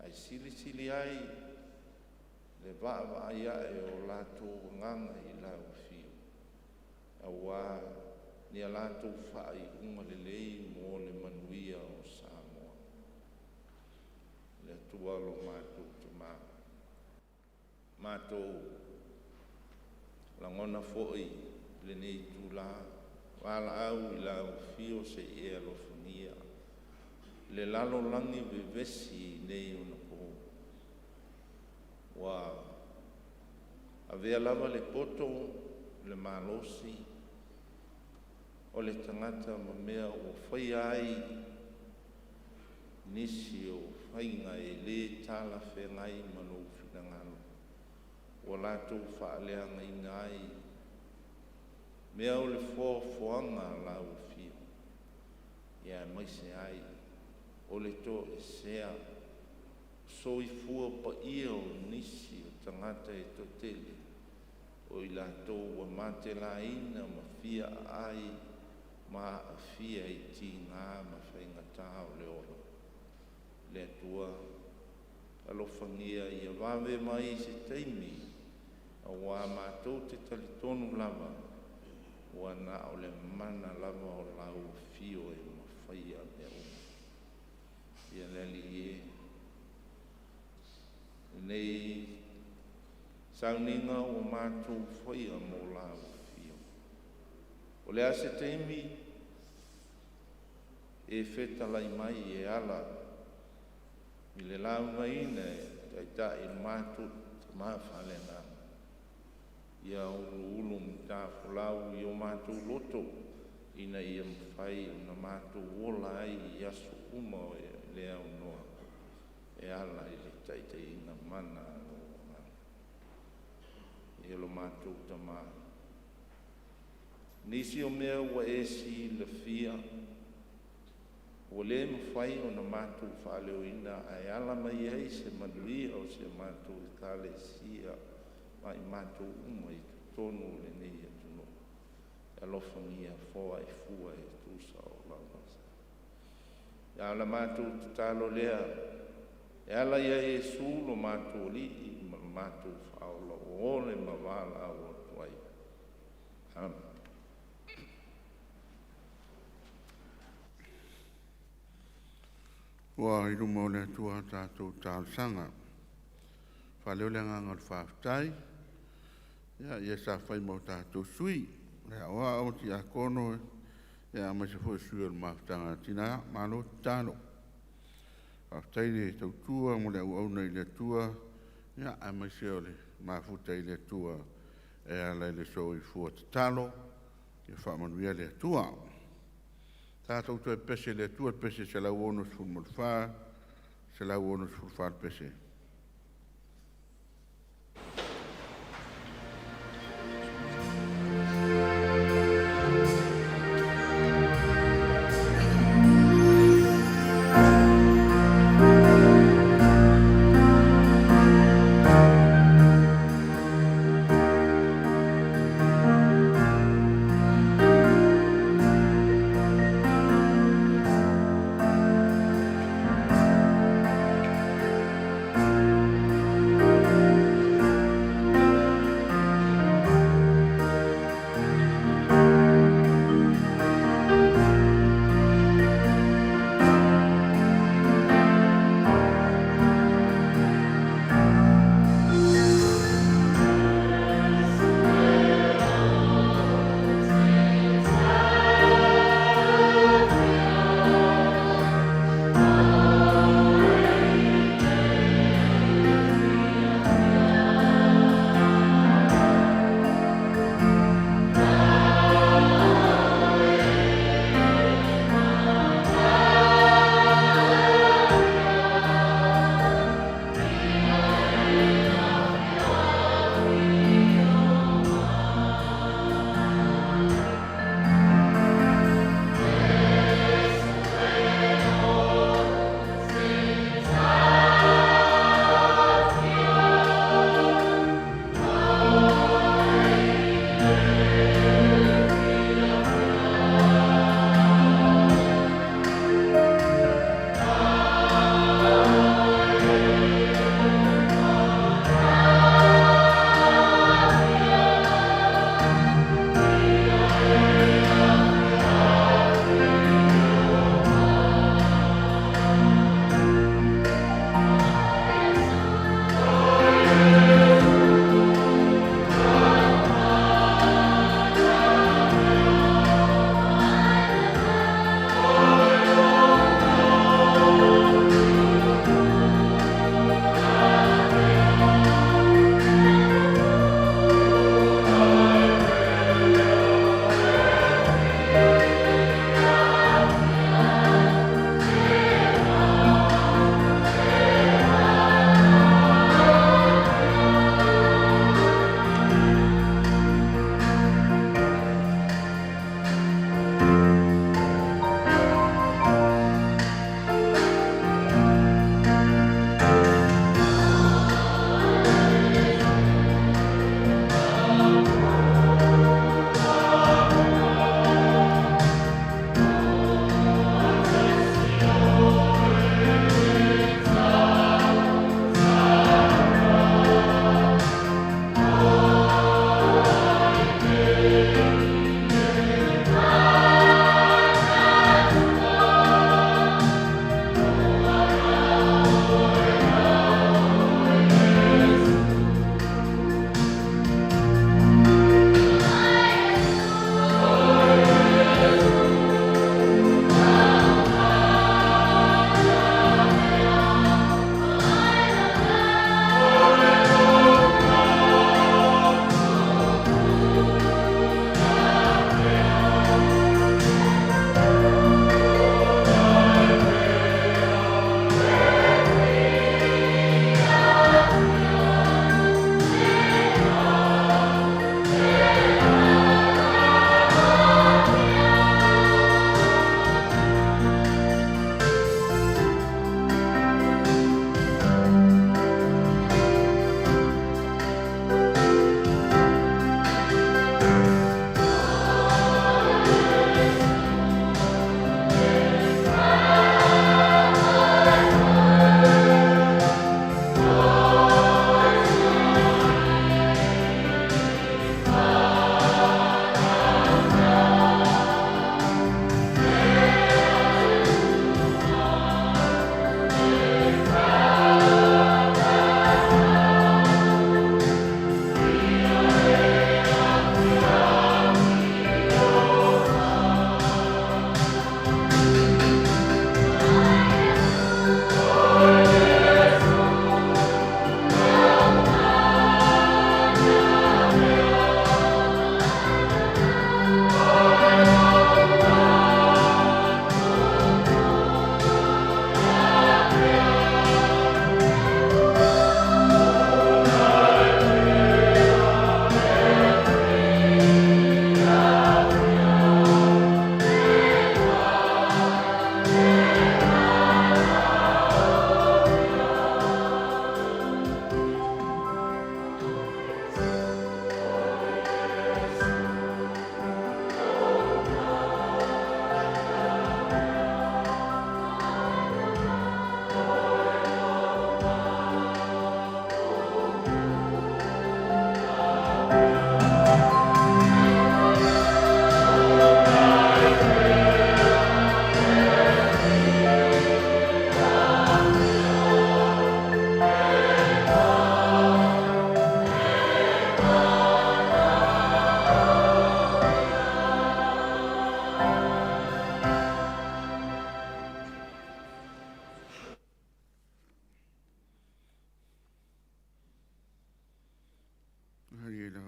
ae silisili ai le vaavaai ae o latou agaga i lau Afio, aua ni a latou faaiuga lelei mo le manuia o Samoa. Le Atua lo matou Tamā, matou lagona foi i lenei itulā valaau i Lau Afio se i e alofagia le lalolagi vevesi i nei ona po, ua avea lava le poto, le malosi o le tagata ma mea ua faia ai nisi o faiga e le talafeagai ma Lou finagalo, ua latou faaleagaina ai mea o le foafoaga a Lau Afio, aemaise ai o le toesea o soifua paia o nisi o tagata e toatele o i latou ua matelaina ma fia aai ma aafia i tiga ma faigata o le ola. Le Atua, alofagia ia vave mai se taimi, auā matou te talitonu lava ua na o le mana lava o Lau Afio e mafaia mea uma. Ia le Alii e, o lenei sauniga ua matou faia mo Lau Afio, o le a se taimi e fetalai mai e ala i le laugaina e Taitai o le matou Tama Faaleagaga, ia uluulu matafolau i o matou loto ina ia mafai ona matou ola ai i aso uma e le aunoa e ala i le taitaiga mana a Lou Agaga. E lo matou Tama, o nisi o mea ua e silafia ua le mafai ona matou faaleoina, ae ala mai ai se manuia o si a matou Ekalesia ma i matou uma i totonu o lenei atunuu. Alofagia foai fua e tusa o lau A o le matou tatalo lea e ala ia Iesu lo matou Alii ma lo matou Faaola ua ole ma valaau atu ai. Amene. Ua i luma o le Atua a tatou talosaga, faaleo le agaga o le faafetai ia, ia sa fai ma o tatou sui, le aoao, tiakono aemaise foi o sui o le Mafutaga a Tina. Malo tatalo, faafetai le tautua ma le auauna i le Atua aemaise o le mafuta i le Atua e ala i le soifua tatalo. Ia faamanuia le Atua. Tatou toe pese i le Atua i le pese 164, 164 pese.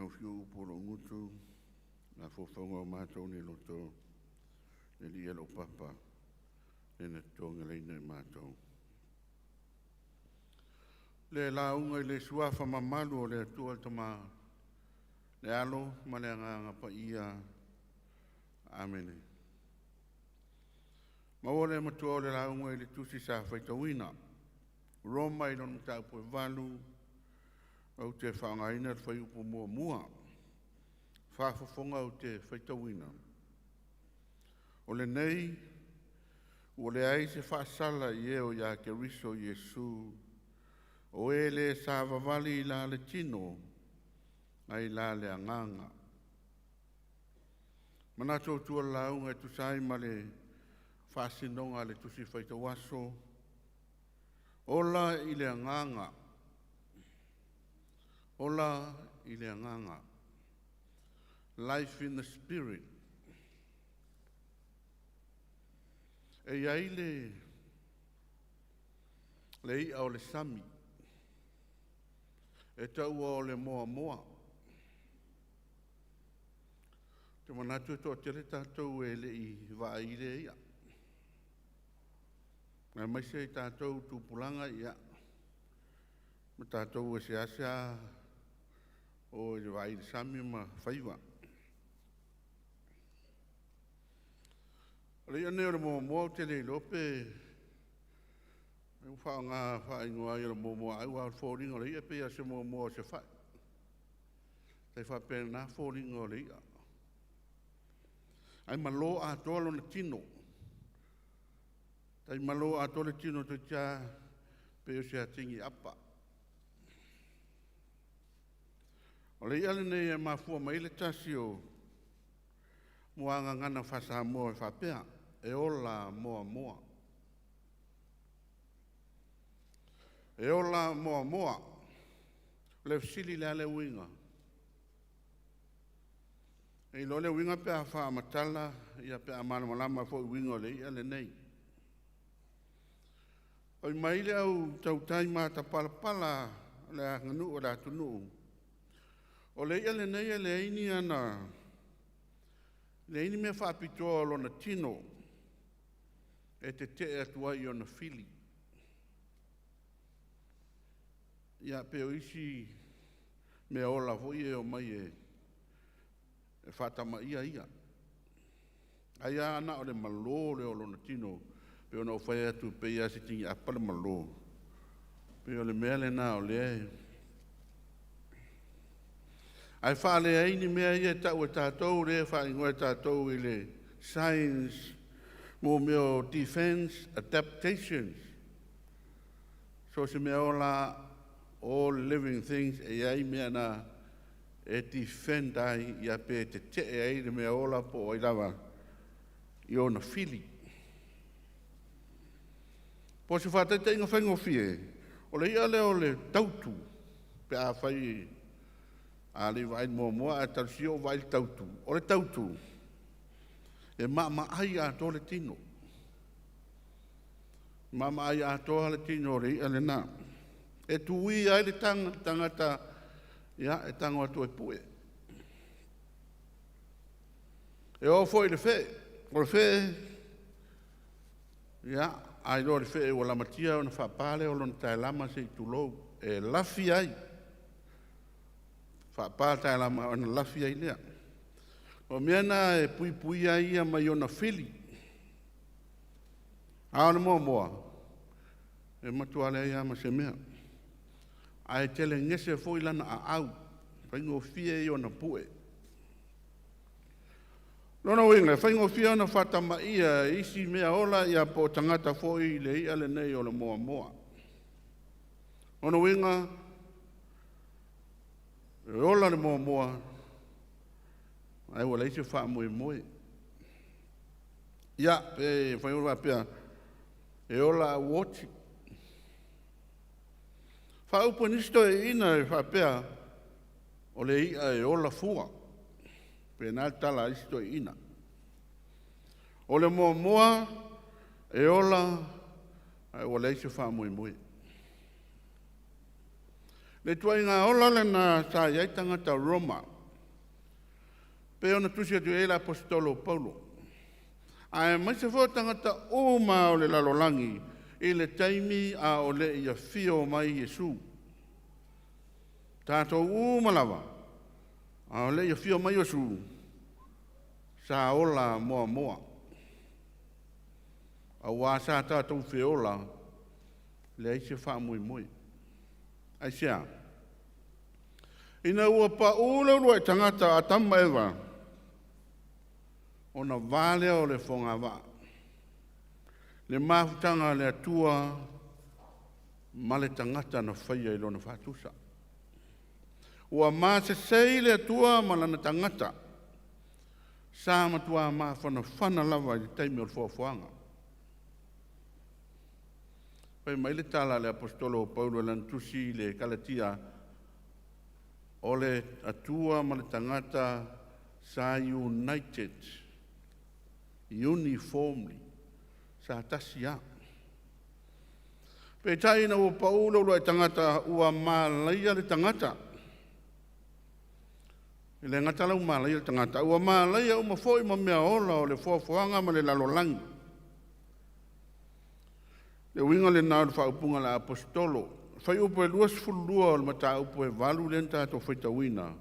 taufiu upu o lou gutu, mafaufauga o matou nei loto, le Alii e lou papa, le na togeleina i matou. Le lauga i le suafa mamalu o le Atua le Tama, le Alo ma le Agaga Paia. Amene. Maua le matua o le lauga i le tusi sa faitauina. Roma i lona mataupu e 8, ou te faaaogaina le fuaiupu 1. Faafofoga ou te faitauina. O lenei ua leai se faasala i e o ia Keriso Iesu, o e le savavali i la le tino, ae i la le agaga. Manatu autu o le lauga e tusa ai ma le faasinoga a le tusi faitauaso, ola i le agaga, ola i le agaga. Life in the Spirit. E i ai le i'a o le sami, e taua o le moamoa. Te manatu e toatele tatou e le i vaai i lea i'a. Aemaise i tatou tupulaga ia, ma tatou e seasea o i le vaai i le sami ma faiva. O le i'a lenei o le moamoa ou te le iloa pe ua faaaoga faaigoa ai o le moamoa au, a o le foliga o le i'a pei lava o se moamoa o se fai. Tai faapena foliga o le i'a. Ae malo atoa lona tino. Tai malo atoa le tino toeitiiti lava pei o se atigi apa. O le i'a lenei e mafua mai le tasi o muagagana faa-Samoa e faapea, e ola moamoa. E ola moamoa. O le fesili le a le uiga? E iloa le uiga pe a faamatala ia pe a malamalama foi i uiga o le i'a lenei. Fai mai le au tautai matapalapala o le aganuu o le atunuu, o le i'a lenei e leai ni ana leai ni mea faapitoa o lona tino e tete'e atu ai i ona fili. Ia pei o isi mea ola foi e omai e faatamaia ia. Ai lava na o le malo lea o lona tino, pei ona ou fai atu pei lava o se tini'apa le malo. Pei o le mea lena o lea e ae faaleai ni mea ia e tau e tatou lea e faaigoa e tatou i le science mo mea o defense adaptations. So se mea ola, all living things, e i ai mea na e defend ai ia pe tete'e ai le mea ola po o ai lava i ona fili. Po o se faataitaiga faigofie, o le i'a lea o le tautu, pe a fai a le vaai muamua ae talosia o vaai le tautu. O le tautu, e maamaai atoa le tino. Maamaai atoa le tino o le i'a lena. E tui ai le tagata ia, e tago atu e pue. E oo foi i le fe'e. O le fe'e, ia, a iloa le fe'e ua lamatia ona faapa lea o lona taelama se i tulou, e lafi ai. Faapa taelama ona lafi ai lea. O mea na e puipuia ai ia mai ona fili. A o le moamoa, e matua leai lava ma se mea. Ae telegese foi lana aau, faigofie ia ona pue. Lona uiga, e faigofie ona faatamaia e isi mea ola ia po o tagata foi le i'a lenei o le moamoa. Lona uiga, e ola le moamoa, ae ua leai se faamoemoe. Ia, pe fai ona faapea, e ola a ua oti. Faaupu e nisi toeaiina e faapea, o le i'a e ola fua. Pe na le tala a isi toeaiina. O le moamoa e ola, ae ua leai se faamoemoe. Le ituaiga ola lena sa i ai tagata Roma. Pei ona tusi atu i ai le aposetolo o Paulo. Aemaise foi o tagata uma o le lalolagi i le taimi a o le i afio mai Iesu. Tatou uma lava, a o le i afio mai Iesu, sa ola moamoa. Auā sa tatou feola, leai se faamoemoe. Aisea? Ina ua paū le uluai tagata o Atamu ma Eva, ona va lea o le fogavaa, le mafutaga a le Atua ma le tagata na faia i lona faatusa. Ua masesei le Atua ma lana tagata, sa matuā mafanafana lava i le taimi o le foafoaga. Fai mai le tala a le aposetolo o Paulo i lana tusi i le Kalatia, o le Atua ma le tagata sa united, uniformly, sa tasi lava. Peitai ina ua paū le uluai tagata, ua malaia le tagata. E le gata la ua malaia le tagata, ua malaia uma foi ma mea ola o le foafoaga ma le lalolagi. Le uiga lena o le faaupuga a le aposetolo. Fuaiupu e 22 o le mataupu e 8 lea na tatou faitauina.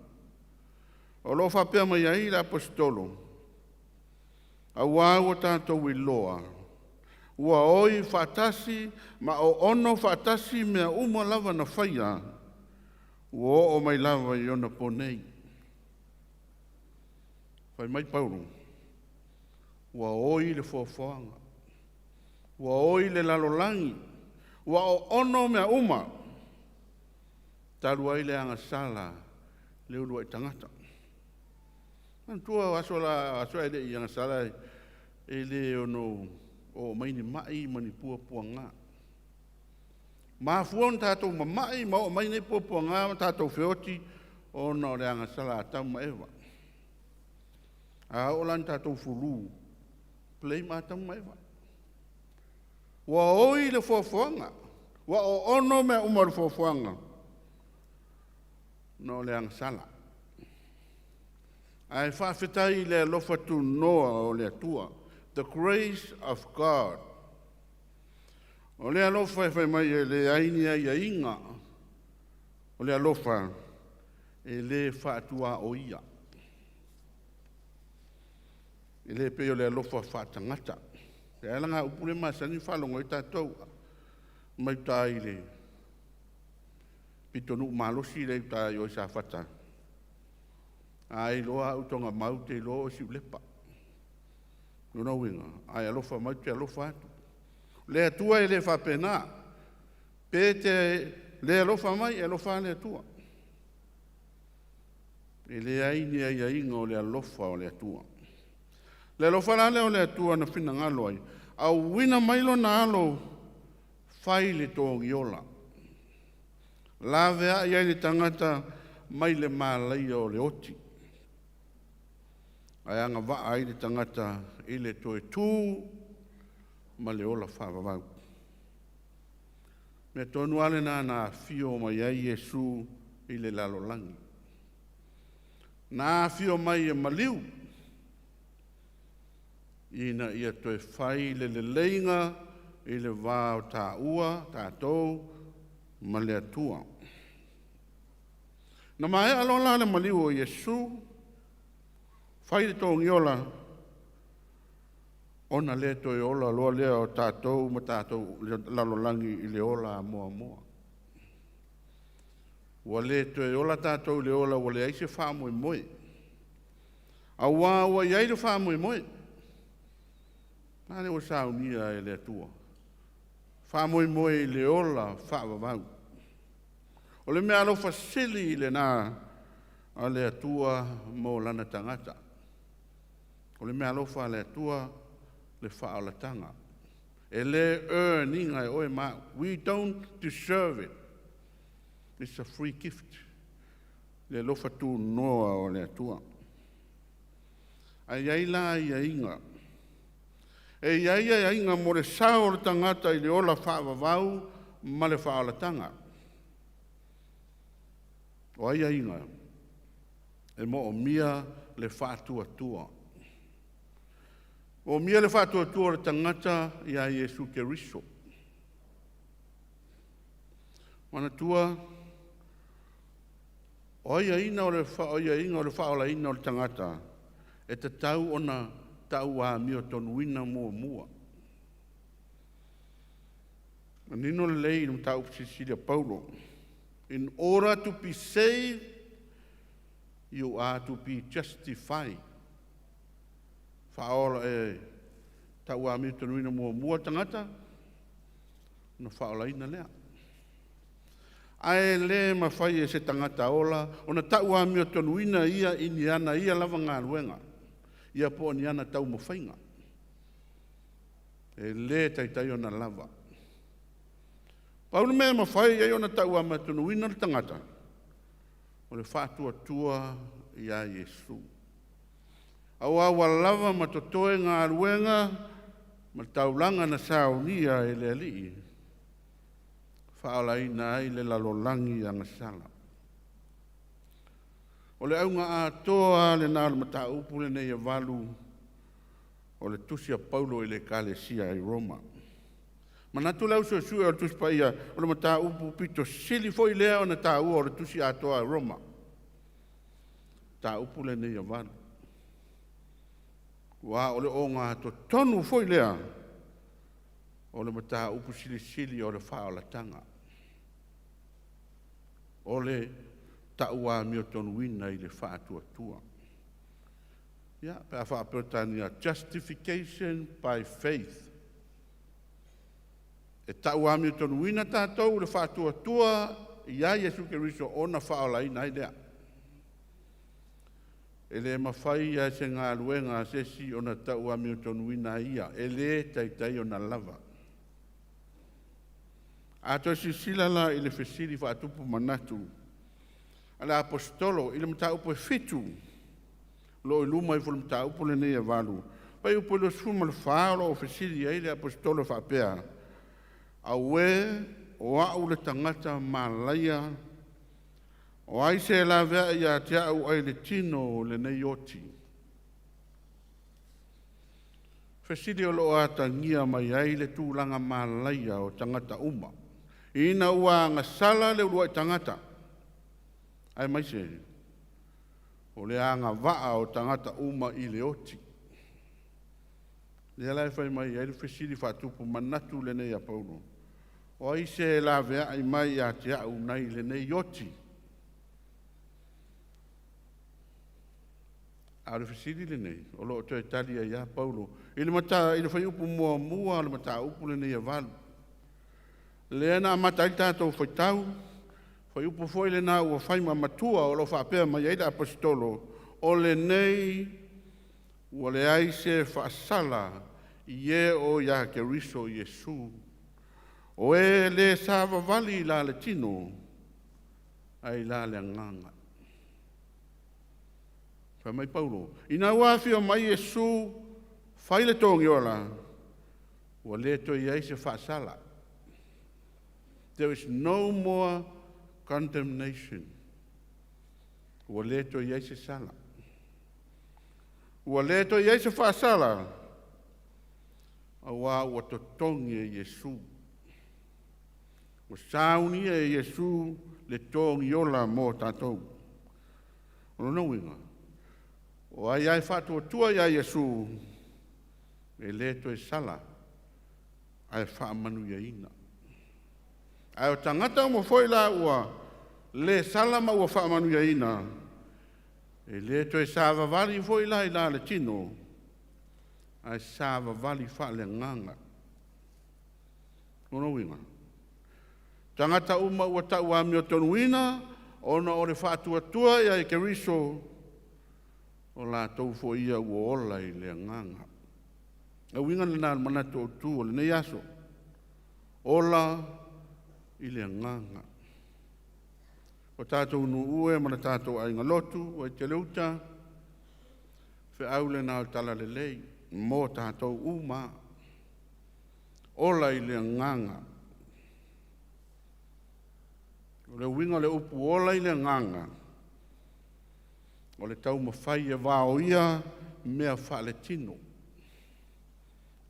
O lo o faapea mai ai le aposetolo, auā ua tatou iloa, ua oi faatasi ma oono faatasi mea uma lava na faia, ua oo mai lava i ona po nei. Fai mai Paulo, ua oi le foafoaga, ua oi le lalolagi, ua oono mea uma, talu ai le agasala le uluai tagata. Manatua o aso la, aso ae le i agasala e le ono oo mai ni mai ma ni puapuaga. Mafua ona tatou mamai ma oo mai nei puapuaga ma tatou feoti ona o le agasala a Atamu ma Eva. A oo la ina tatou fulu, blame Atamu ma Eva. Ua oi le foafoaga, ua oono mea uma o le foafoaga, na o le agasala. Ae faafetai i le alofa tunoa o le Atua, the grace of God. O le alofa e fai mai e leai ni aiaiga, o le alofa e le faatuaoia. E le pei o le alofa faatagata. E ala ngā upu le masani faalogo ai tatou mai uta i le pitonuu malosi le uta i o i Safata. A iloa au tonga mau te iloa o siulepa. Lona uiga, ai alofa mai te alofa atu. Le Atua e le faapena. Pe te le alofa mai, e alofa le Atua. E leai ni aiaiga o le alofa o le Atua. Le alofa la lea o le Atua na finagalo ai, auina mai lona alo fai le togiola. Laveai ai le tagata mai le malaia o le oti. Ae agavaa ai le tagata i le toe tū ma le ola faavavau. Mea tonu lava lena na afio mai ai Iesu i le lalolagi. Na afio mai e maliu, ina ia toe fai le leleiga i le va o tāua, tatou ma le Atua. Na maea loa la le maliu o Iesu, fai le togiola, ona le toe ola loa lea o tatou ma tatou lalolagi i le ola moamoa. Ua le toe ola tatou i le ola ua leai se faamoemoe. Auā ua i ai le faamoemoe. A lea ua saunia e le Atua. Faamoemoe i le ola faavavau. O le mea alofa sili lena a le Atua mo lana tagata. O le mea alofa a le Atua le faaolataga. E le earn ina e oe ma au. We don't deserve it. It's a free gift. Le alofa tunoa o le Atua. Ae i ai la aiaiga. E i ai aiaiga mo le sao o le tagata i le ola faavavau ma le faaolataga. O aiaiga. E moomia le faatuatua. Moomia le faatuatua o le tagata ia Iesu Keriso. Manatua, o aiaiga o le aiaiga o le faaolaina o le tagata, e tatau ona tauamiotonuina muamua. Manino lelei i le mataupu silisili a Paulo. In order to be saved, you are to be justified. Faaola e tauamiotonuina muamua le tagata, ona faaolaina lea. Ae le mafai e se tagata ola ona tauamiotonuina ia i ni ana ia lava galuega, ia po o ni ana taumafaiga. E lē taitai ona lava. Pau le mea e mafai ai ona tauamiotonuina le tagata, o le faatuatua iā Iesu. Auā ua lava ma totoe galuega ma le taulaga na saunia e le Alii, faaolaina ai le lalolagi agasala. O le auga atoa lena o le mataupu lenei e 8 o le tusi a Paulo i le Ekalesia i Roma. Manatu le Ausuesue o le Tusi Paia o le mataupu pito sili foi lea ona taua o le tusi atoa a Roma. Mataupu lenei e 8. Aua o le ogatotonu foi lea o le mataupu silisili o le faaolataga. O le tauamiotonuina i le faatuatua. Ia, pe a faa-Peretania, justification by faith. E tauamiotonuina tatou i le faatuatua ia Iesu Keriso ona faaolaina ai lea. E le mafai e se galuega a se isi ona tauamiotonuina ai ia, e lē taitai ona lava. A toe silasila la i le fesili faatupu manatu a le Aposetolo i le mataupu e 7 o lo o i luma ifo o le mataupu lenei e 8, fuaiupu e 24 o lo o fesili ai le Aposetolo e faapea: “Auē, o a'u le tagata malaia, o ai se laveai ia te a'u ai le tino o lenei oti?” Fesili o lo o atagia mai ai le tulaga malaia o tagata uma, ina ua agasala le uluai tagata, aemaise o le agavaa o tagata uma i le oti. Lea la e fai mai ai le fesili faatupu manatu lenei a Paulo. O ai se laveai mai ia te au nai lenei oti? A o le fesili lenei, o lo o toe tali ai lava Paulo i le fuaiupu muamua o le mataupu lenei e 8. Lea na amata ai le tatou faitau, fuaiupu foi lena ua fai ma matua o lo o faapea mai ai le Aposetolo, o lenei ua leai se faasala i e o ia Keriso Iesu, o e le savavali la le tino, ae i la le agaga. Fai mai Paulo, ina ua afio mai Iesu, fai le togiola, ua le toe i ai se faasala. There is no more condemnation. Ua le toe i ai se sala. Ua le toe i ai se faasala, auā ua totogi e Iesu. Ua saunia e Iesu le togiola mo tatou. O lona uiga, o ai lava e faatuatua ia Iesu, e le toe sala, ae faamanuiaina. Ae o tagata uma foi la ua le sala ma ua faamanuiaina, e le toe savavali foi la i la le tino, ae savavali faaleagaga. O lona uiga, tagata uma ua tauamiotonuina ona o le faatuatua ia Keriso, o latou foi ia ua ola i le agaga. Le uiga lena o le manatu autu o lenei aso, ola i le agaga. O tatou nuu e ma le tatou aiga lotu, Vaitele-uta, feau lena o le talalelei mo tatou uma. Ola i le agaga. O le uiga o le upu ola i le agaga, O le taumafai e vaoia mea faaletino,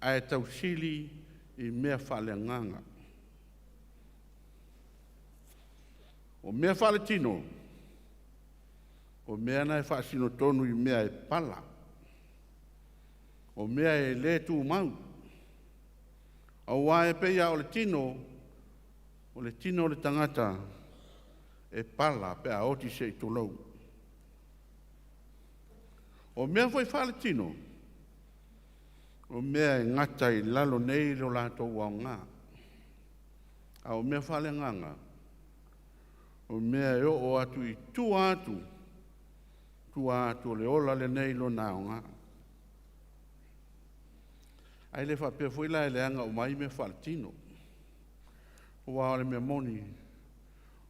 ae tausili i mea faaleagaga. O mea faaletino, o mea na e faasino tonu i mea e pala, o mea e le tumau, auā e pei lava o le tino, o le tino o le tagata e pala pe a oti se i tulou. O mea foi faaletino, o mea e gata i lalo nei lo latou aoga, a o mea faaleagaga, o mea e oo atu i tua atu o le ola lenei lona aoga. Ae le faapea foi la e leaga uma ai mea faaletino, aua o le mea moni,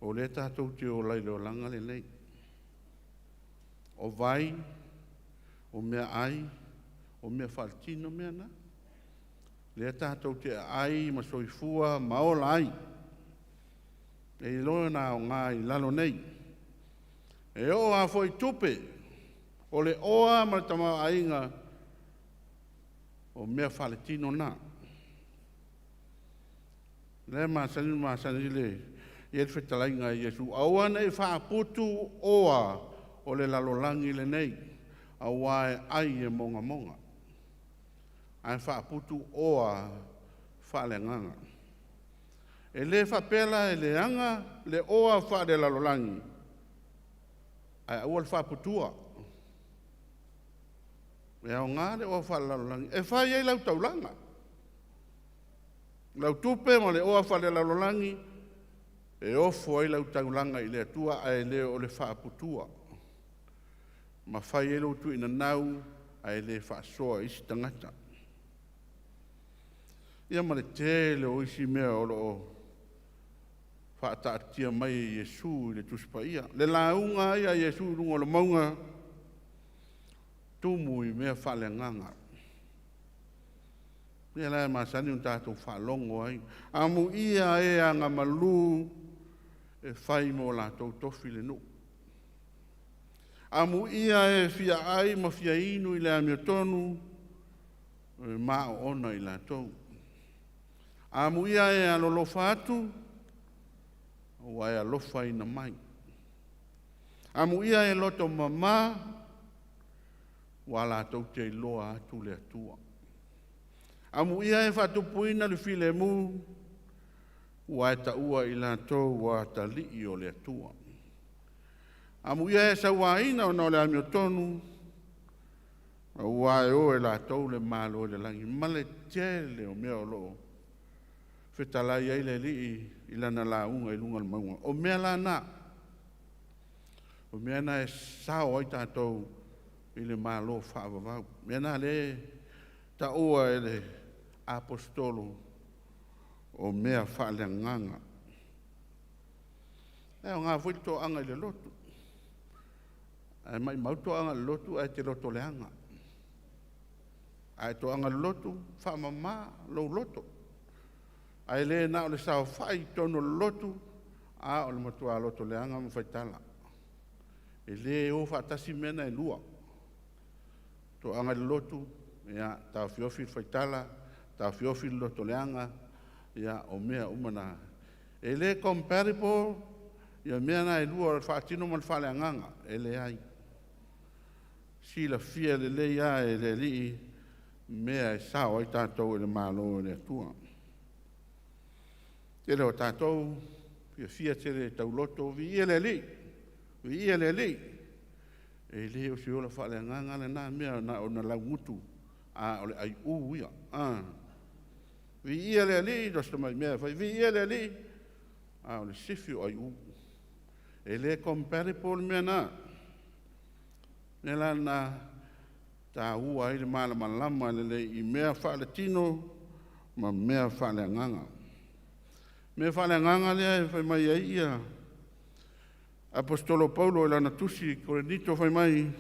o lea tatou te ola i le olaga lenei. O vai, o meaai, o mea faaletino mea na. Lea tatou te aai ma soifua ma ola ai. E iloa ona aoga i lalo nei. E oo lava foi i tupe, o le oa ma le tamaoaiga, o mea faaletino na. O lea e masani ona masani le, e i ai le fetalaiga a Iesu, aua ne i faaputu oa o le lalolagi lenei, auā e ai e mogamoga, ae faaputu oa faaleagaga. E le faapea la e leaga le oa faalelalolagi, ae aua le faaputua. E aoga le oa faalelalolagi e fai ai lau taulaga, lau tupe ma le oa faalelalolagi e ofo ai lau taulaga i le Atua ae le o le faaputua, ma fai ai lou tuinanau ae le faasoa i isi tagata. Ia ma le tele o isi mea o lo o faataatitia mai e Iesu i le Tusi Paia. Le lauga ai a Iesu i luga o le mauga, tumu i mea faaleagaga. Ia la e masani ona tatou faalogo ai. Amuia e agamalu e fai mo latou tofi le nuu. Amuia e fia ai ma fia inu i le amiotonu, e maoona i latou. Amuia e alolofa atu, ua e alofaina mai. Amuia e loto mama, ua latou te iloa atu le Atua. Amuia e faatupuina le filemu, ua e taua i latou ua atalii o le Atua. Amuia e sauaina ona o le amiotonu, aua e o e latou le Malo i le lagi. Ma le tele o mea o lo o fetalai ai le Alii i lana lauga i luga o le mauga. O mea la na, o mea na e sao ai tatou i le malo faavavau. Mea na lea e taua e le aposetolo o mea faaleagaga. E aoga foi le toaga i le lotu, ae maumau le toaga i le lotu ae te loto leaga. A e toaga i le lotu, faamama lou loto, ae le na o le saofai i totonu o le lotu, a o le matua loto leaga ma faitala. E le o faatasi mea na e lua. Toaga i le lotu, ia taofiofi le faitala, taofiofi le loto leaga, ia o mea uma na. E le compatible ia mea na e lua o le faatino ma le faaleagaga, e leai. Silafia lelei lava e le Alii mea e sao ai tatou i le Malo o le Atua. Tele o tatou fiafia tele e tauloto, viia le Alii, viia le Alii. E le o se ola faaleagaga lena mea na ona laugutu, a o le aiū ia. Viia le Alii, o si tamai mea e fai, viia le Alii, a o le sifi o aiū. E le compatible le mea na. O le mea la lena e taua ai le malamalama lelei i mea faaletino ma mea faaleagaga. Mea faaleagaga lea e fai mai ai ia aposetolo Paulo i lana tusi i Korinito fai mai,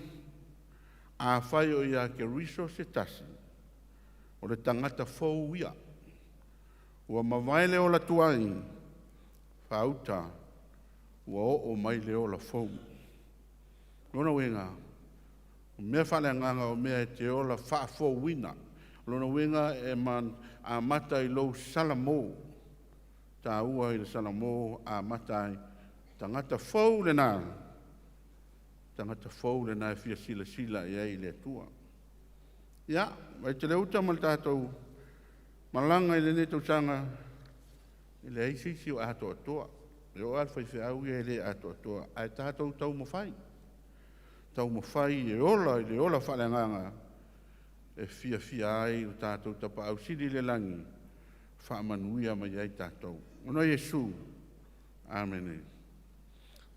afai o ia Keriso se tasi, o le tagata fou ia. Ua mavae le ola tuai, faauta ua oo mai le ola fou. Lona uiga, o mea faaleagaga o mea e te ola faafouina. O lona uiga e man, amata i lou salamo, taua i le salamo amata ai, tagata fou lena, tagata fou lena e fia silasila i ai i le Atua. Ia, mai te le uta ma le tatou malaga i lenei tausaga, e leai se isi o atoatoa. E oo lava i le faifeau ia e le atoatoa, ae tatou taumafai. Taumafai e ola i le ola faaleagaga e fiafia ai lo tatou Tapaau Sili i le lagi, faamanuia mai ai tatou. Ona o Iesu, amene.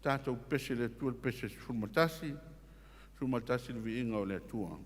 Tatou pese i le Atua, le pese 11, 11 le viiga o le Atua.